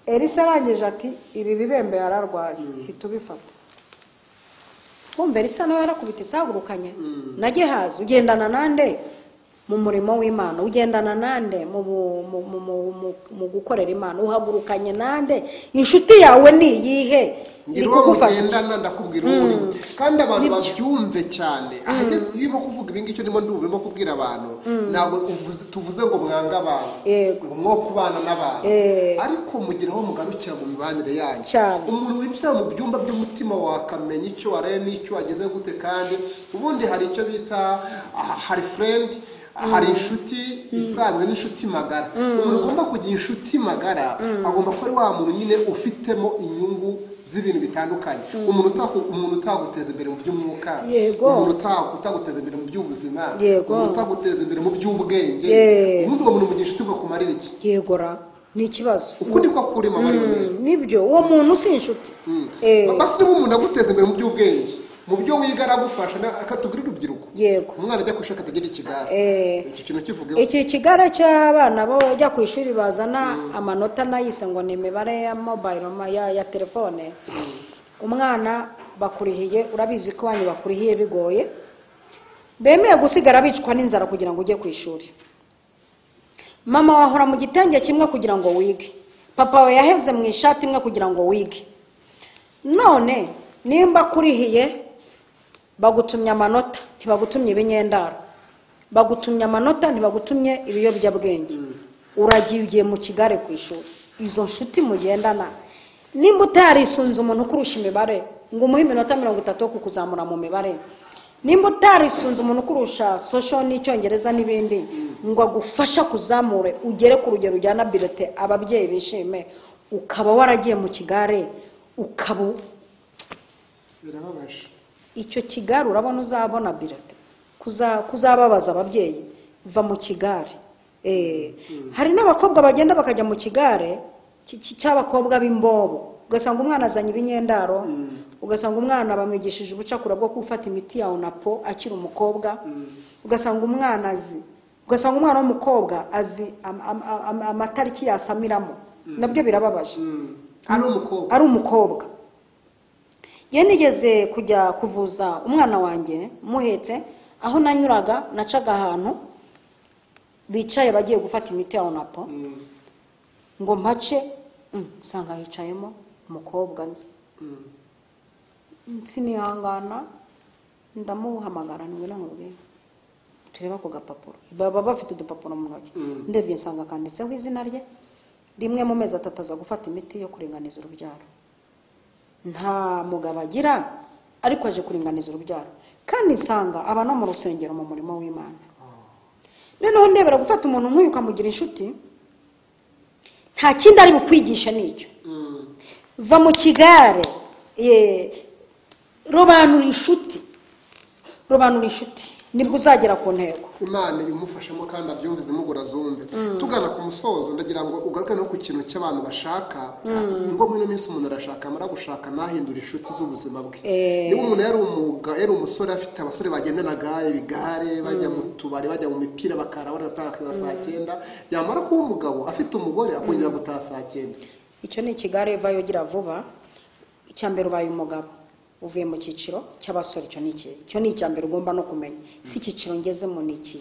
Elisa arangije ati ibi bibembe yararwaye, hita ubifata. Kumva Elisa nawe yarakubita isahagurukanye na Gehazi. Ugendana nande mu murimo w'Imana, ugendana nande mu gukorera Imana, uhagurukanye nande, inshuti yawe ni iyihe iri kugufasha?
Ndakubwira uwo kandi abantu babyumve cyane. Ahajye irimo kuvuga ibi ngicyo ndimo ndumva irimo kubwira abantu, ntabwo tuvuze ngo mwanga abantu, ngo mwo kubana n'abantu, ariko mugira aho mugarukira mu mibanire yanyu. Umuntu winjira mu byumba by'umutima wakamenya icyo waraye n'icyo wageze gute. Kandi ubundi hari icyo bita hari friend, hari inshuti isanzwe n'inshuti magara. Umuntu ugomba kugira inshuti magara agomba kuba ari wa muntu nyine ufitemo inyungu z'ibintu bitandukanye. Umuntu utaguteza imbere mu by'umwuka, umuntu utaguteza imbere mu by'ubuzima, umuntu utaguteza imbere mu by'ubwenge. Ubundi uwo muntu mugira inshuti ugakumarira iki?
Yegora ni ikibazo.
Uko niko akura mama Lionel.
Nibyo, uwo muntu si inshuti.
Basi niba umuntu aguteza imbere mu by'ubwenge, mu byo wiga aragufasha, akatubwira urubyiruko.
Yego.
Umwana ajya kwishaka atagira ikigare. Iki kintu kivuge.
Iki kigare cy'abana bo bajya ku ishuri bazana amanota nayise ngo ni imibare ya mobile ya telefone. Umwana bakurihiye, urabizi ko banyu bakurihiye bigoye, bemeye gusigara bicwa n'inzara kugira ngo ujye ku ishuri. Mama wahora mu gitenge kimwe kugira ngo wige, papa we yaheze mu ishati imwe kugira ngo wige. None nimba kurihiye bagutumye amanota, ntibagutumye ibinyendaro, bagutumye amanota, ntibagutumye ibiyobyabwenge, uragiye ugiye mu kigare ku ishuri. Izo nshuti mugendana, nimba utarisunze umuntu ukurusha imibare ngo umuhe iminota 30 yo kukuzamura mu mibare, nimba utarisunze umuntu ukurusha social n'icyongereza n'ibindi ngo agufasha kuzamure ugere ku rugero ujyana birete ababyeyi bishime, ukaba waragiye mu kigare, ukaba
birababaje.
Icyo kigare urabona uzabona birete kuzababaza ababyeyi. Va mu kigare. Hari n'abakobwa bagenda bakajya mu kigare cy'abakobwa b'imbobo, ugasanga umwana azanye ibinyendaro, ugasanga umwana bamwigishije ubucakura bwo gufata imiti ya onapo akiri umukobwa, ugasanga umwana azi, ugasanga umwana w'umukobwa azi amatariki yasamiramo, nabyo birababaje. Ari umukobwa. Ye nigeze kujya kuvuza umwana wanjye muhetse, aho nanyuraga nacaga ahantu bicaye bagiye gufata imiti ya onapo, ngo mpace nsanga hicayemo umukobwa nzi, sinihangana ndamuhamagara ngwino nkubwire turebe ako gapapuro. Baba bafite udupapuro mu ntoki, ndebye nsanga kanditseho izina rye, rimwe mu mezi 3 aza gufata imiti yo kuringaniza urubyaro. Nta mugabo agira ariko aje kuringaniza urubyaro, kandi nsanga aba no mu rusengero mu murimo w'Imana. Noneho ndebera gufata umuntu nk'uyu ukamugira inshuti, nta kindi ari bukwigisha nicyo. Va mu kigare, robanura inshuti, robanura inshuti, nibwo uzagera ku ntego.
Imana imufashemo kandi abyumvize mugura zumve. Tugana ku musozo, ndagira ngo ugaruke no ku kintu cy'abantu bashaka. Ngo muri ino minsi umuntu arashaka, amara gushaka nahindura inshuti z'ubuzima bwe. Niba umuntu yari umuga, yari umusore afite abasore bagendanaga ibigare, bajya mu tubari, bajya mu mipira, bakarabona bataka saa 9, yamara kuba umugabo afite umugore akongera gutaha saa 9.
Icyo ni ikigare vayo gira vuba. Icyambere ubaye umugabo uvuye mu cyiciro cy'abasore, icyo ni iki? Icyo ni icyambere ugomba no kumenya. Si icyiciro ngezemo ni iki?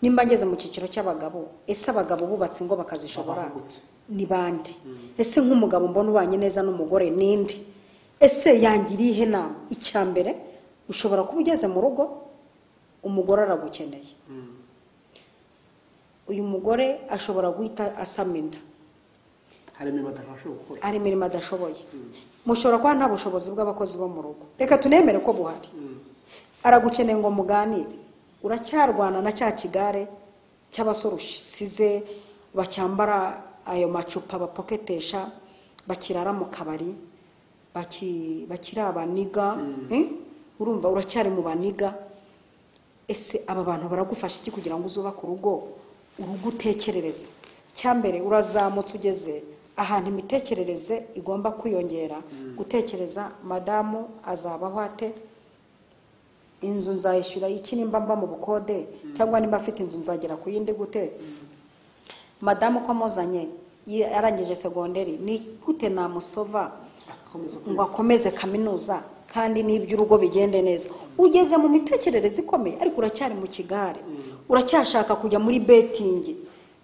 Nimba ngeze mu cyiciro cy'abagabo, ese abagabo bubatse ngo bakazishobora ni bande? Ese nk'umugabo mbona ubanye neza n'umugore ninde? Ese yangiriye ihe nama? Icyambere ushobora kuba ugeze mu rugo umugore aragukeneye. Uyu mugore ashobora guhita asama inda.
Hari imirimo adashoboye gukora.
Hari imirimo adashoboye. Mushobora kuba nta bushobozi bw'abakozi bo mu rugo, reka tunemere ko buhari. Aragukeneye ngo muganire. Uracyarwana na cya kigare cy'abasore usize bacyambara ayo macupa bapoketesha, bakirara mu kabari, bakiri abaniga, urumva uracyari mu baniga. Ese aba bantu baragufasha iki kugira ngo uzubake urugo, urugo utekerereze? Cyambere urazamutse ugeze ahantu imitekerereze igomba kwiyongera, gutekereza madamu azabaho ate, inzu nzayishyura iki nimba mba mu bukode, cyangwa nimba afite inzu nzagera ku yindi gute, madamu ko amuzanye yarangije segonderi ni gute namusova ngo akomeze kaminuza kandi n'iby'urugo bigende neza. Ugeze mu mitekerereze ikomeye ariko uracyari mu kigare, uracyashaka kujya muri betingi,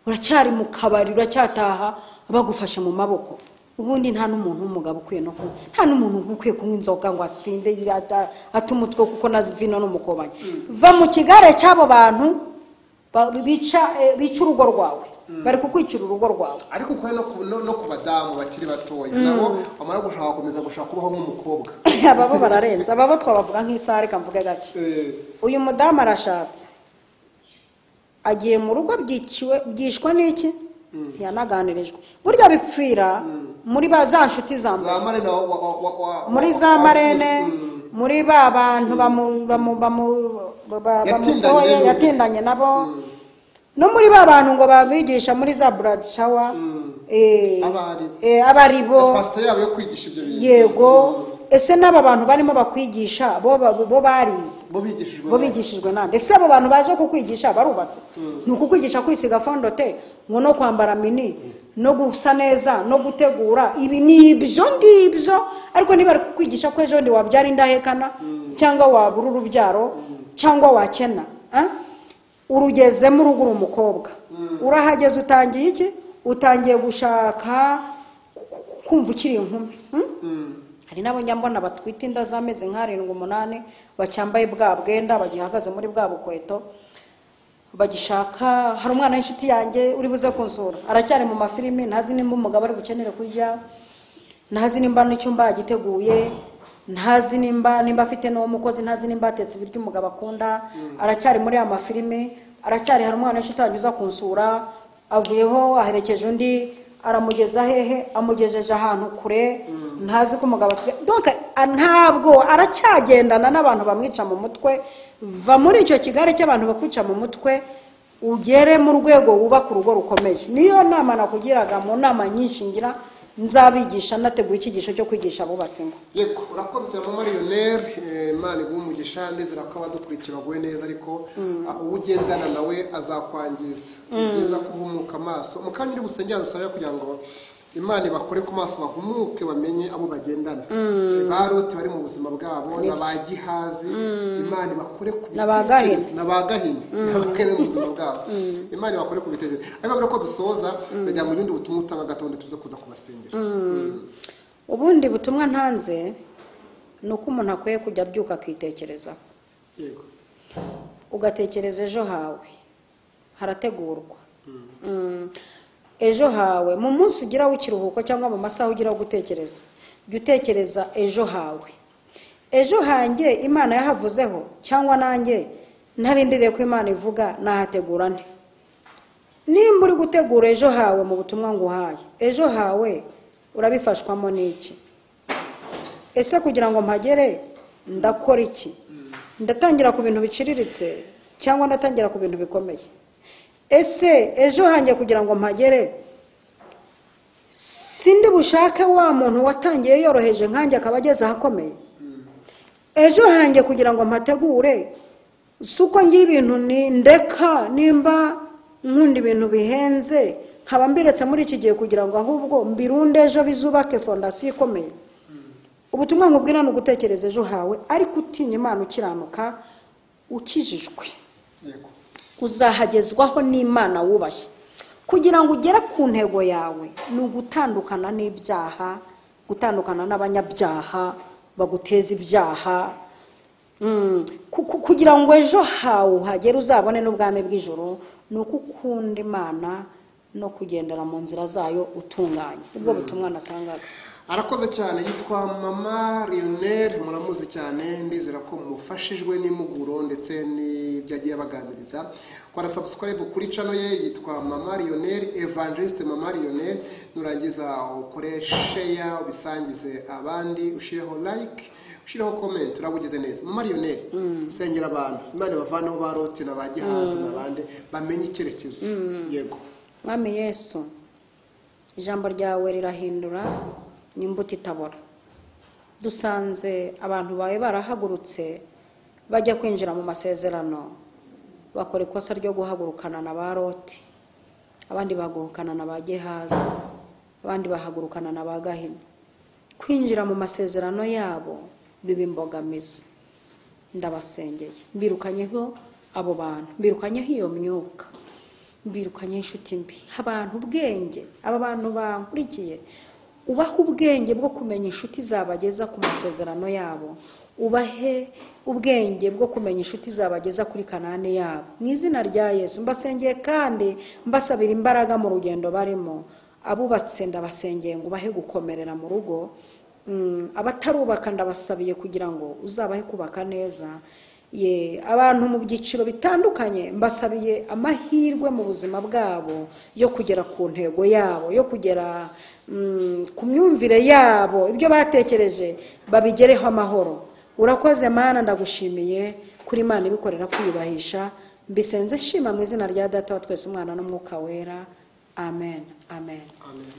uracyari mu kabari, uracyataha bagufashe mu maboko. Ubundi nta n'umuntu w'umugabo ukwiye no kunywa, nta n'umuntu ukwiye kunywa inzoga ngo asinde ate umutwe kuko na vino n'umukobanyi. Va mu kigare cy'abo bantu bica urugo rwawe, bari kukwicira urugo rwawe.
Ariko uko no ku badamu bakiri batoya nabo bamara gushaka gukomeza gushaka kubaho nk'umukobwa.
Ababo bararenze, ababo twabavuga nk'isaha, reka mvuge gake. Uyu mudamu arashatse, agiye mu rugo byishwa n'iki? Ntiyanaganirijwe. Burya bipfira muri ba za nshuti za muri za marene, muri ba bantu bamusohoye yatindanye nabo, no muri ba bantu ngo babigisha muri za brad shower, abaribo
pastor yabo yo kwigisha ibyo bintu.
Yego, ese n'aba bantu barimo bakwigisha bo barize, bo bigishijwe nande? Ese abo bantu baje kukwigisha barubatse? Ni ukukwigisha kwisiga fondote ngo no kwambara mini no gusa neza no gutegura ibi ni ibyo ngibyo Ariko niba ari kukwigisha ko ejo ndi wabyara indahekana cyangwa wabura urubyaro cyangwa wakena, urugezemo urugo uri umukobwa, urahageze utangiye iki? Utangiye gushaka kumva ukiri inkumi. Hari n'abo njya mbona batwite inda z'amezi nk'arindwi 8, bacyambaye bwa bwenda, bagihagaze muri bwa bukweto, bagishaka. Hari umwana w'inshuti yanjye uri buze kunsura, aracyari mu mafilimi, ntazi nimba umugabo ari bukenere kurya, ntazi nimba n'icyumba yagiteguye, ntazi nimba afite n'uwo mukozi, ntazi nimba atetse ibiryo umugabo akunda, aracyari muri ya mafilimi, aracyari. Hari umwana w'inshuti yanjye uza kunsura, avuyeho aherekeje undi, aramugeza hehe? Amugejeje ahantu kure, ntazi ko umugabo asigaye. Donc ntabwo aracyagendana n'abantu bamwica mu mutwe. Va muri icyo kigare cy'abantu bakwica mu mutwe, ugere mu rwego wubaka urugo rukomeye. Niyo nama nakugiraga mu nama nyinshi ngira nzabigisha, nateguye icyigisho cyo kwigisha abubatse ingo.
Yego, urakoze cyane mama Lionel, Imana iguhe umugisha. Ndizera ko abadukurikiye baguwe neza, ariko uwo ugendana nawe azakwangiza. Ni byiza kuhumuka amaso mu kanya uri gusengera, usabye kugira ngo Imana ibakore ku maso, bahumuke, bamenye abo bagendana. Ba Loti bari mu buzima bwabo na ba Gihazi, Imana ibakore ku bitekerezo, na ba Gahini mu buzima bwabo, Imana ibakore ku bitekerezo. Ariko mbere ko dusoza, ndajya mu bindi butumwa utanga gatondo tuze kuza kubasengera.
Ubundi butumwa ntanze ni uko umuntu akwiye kujya abyuka akitekerezaho.
Yego,
ugatekereza ejo hawe harategurwa. Ejo hawe mu munsi ugira w'ikiruhuko cyangwa mu masaha ugira wo gutekereza, jya utekereza ejo hawe. Ejo hanjye Imana yahavuzeho, cyangwa nanjye ntarindiriye ko Imana ivuga nahategura nte? Nimba uri gutegura ejo hawe mu butumwa nguhaye, ejo hawe urabifashwamo n'iki? Ese kugira ngo mpagere ndakora iki? Ndatangira ku bintu biciriritse cyangwa ndatangira ku bintu bikomeye? Ese ejo hanjye kugira ngo mpagere sindi bushake wa muntu watangiye yoroheje nkanjye akaba ageze ahakomeye? Ejo hanjye kugira ngo mpategure, si uko ngira ibintu ni ndeka, nimba nkunda ibintu bihenze nkaba mbiretse muri iki gihe kugira ngo ahubwo mbirunde ejo bizubake fondasiyo ikomeye. Ubutumwa nkubwira ni ugutekereza ejo hawe, ariko utinya Imana, ukiranuka, ukijijwe, uzahagezwaho n'Imana wubashye. Kugira ngo ugere ku ntego yawe ni ugutandukana n'ibyaha, gutandukana n'abanyabyaha baguteza ibyaha, kugira ngo ejo hawe uhagere uzabone n'ubwami bw'ijuru. Ni uko ukunda Imana no kugendera mu nzira zayo utunganye. Ubwo butumwa natangaga.
Arakoze cyane, yitwa mama Lionel, muramuzi cyane, ndizera ko mufashijwe n'impuguro ndetse n'ibyo agiye abaganiriza. Kora subscribe kuri channel ye, yitwa mama Lionel, Evangeliste mama Lionel. Nurangiza ukore share, ubisangize abandi, ushireho like, ushireho comment, urabugize neza. Mama Lionel, sengera abantu, Imana bavaneho ba Loti na ba Gihazi n'abandi, bamenye icyerekezo. Yego.
Mwami Yesu, ijambo ryawe rirahindura n'imbuto itabora. Dusanze abantu bawe barahagurutse bajya kwinjira mu masezerano, bakora ikosa ryo guhagurukana na ba Loti, abandi bahagurukana na ba Gehazi, abandi bahagurukana na ba Gahini. Kwinjira mu masezerano yabo biba imbogamizi. Ndabasengeye, mbirukanyeho abo bantu, mbirukanyeho iyo myuka, mbirukanye inshuti mbi, abantu ubwenge, aba bantu bankurikiye, ubahe ubwenge bwo kumenya inshuti zabageza ku masezerano yabo, ubahe ubwenge bwo kumenya inshuti zabageza kuri Kanani yabo. Mu izina rya Yesu mbasengeye kandi mbasabira imbaraga mu rugendo barimo. Abubatse ndabasengeye ngo ubahe gukomerera mu rugo, abatarubaka ndabasabiye kugira ngo uzabahe kubaka neza. Ye abantu mu byiciro bitandukanye mbasabiye amahirwe mu buzima bwabo yo kugera ku ntego yabo, yo kugera ku myumvire yabo, ibyo batekereje babigereho amahoro. Urakoze Mana, ndagushimiye kuri Imana ibikorera kwiyubahisha. Mbisenze nshima mu izina rya Data wa twese, Umwana n'Umwuka Wera. Amen, amen,
amen.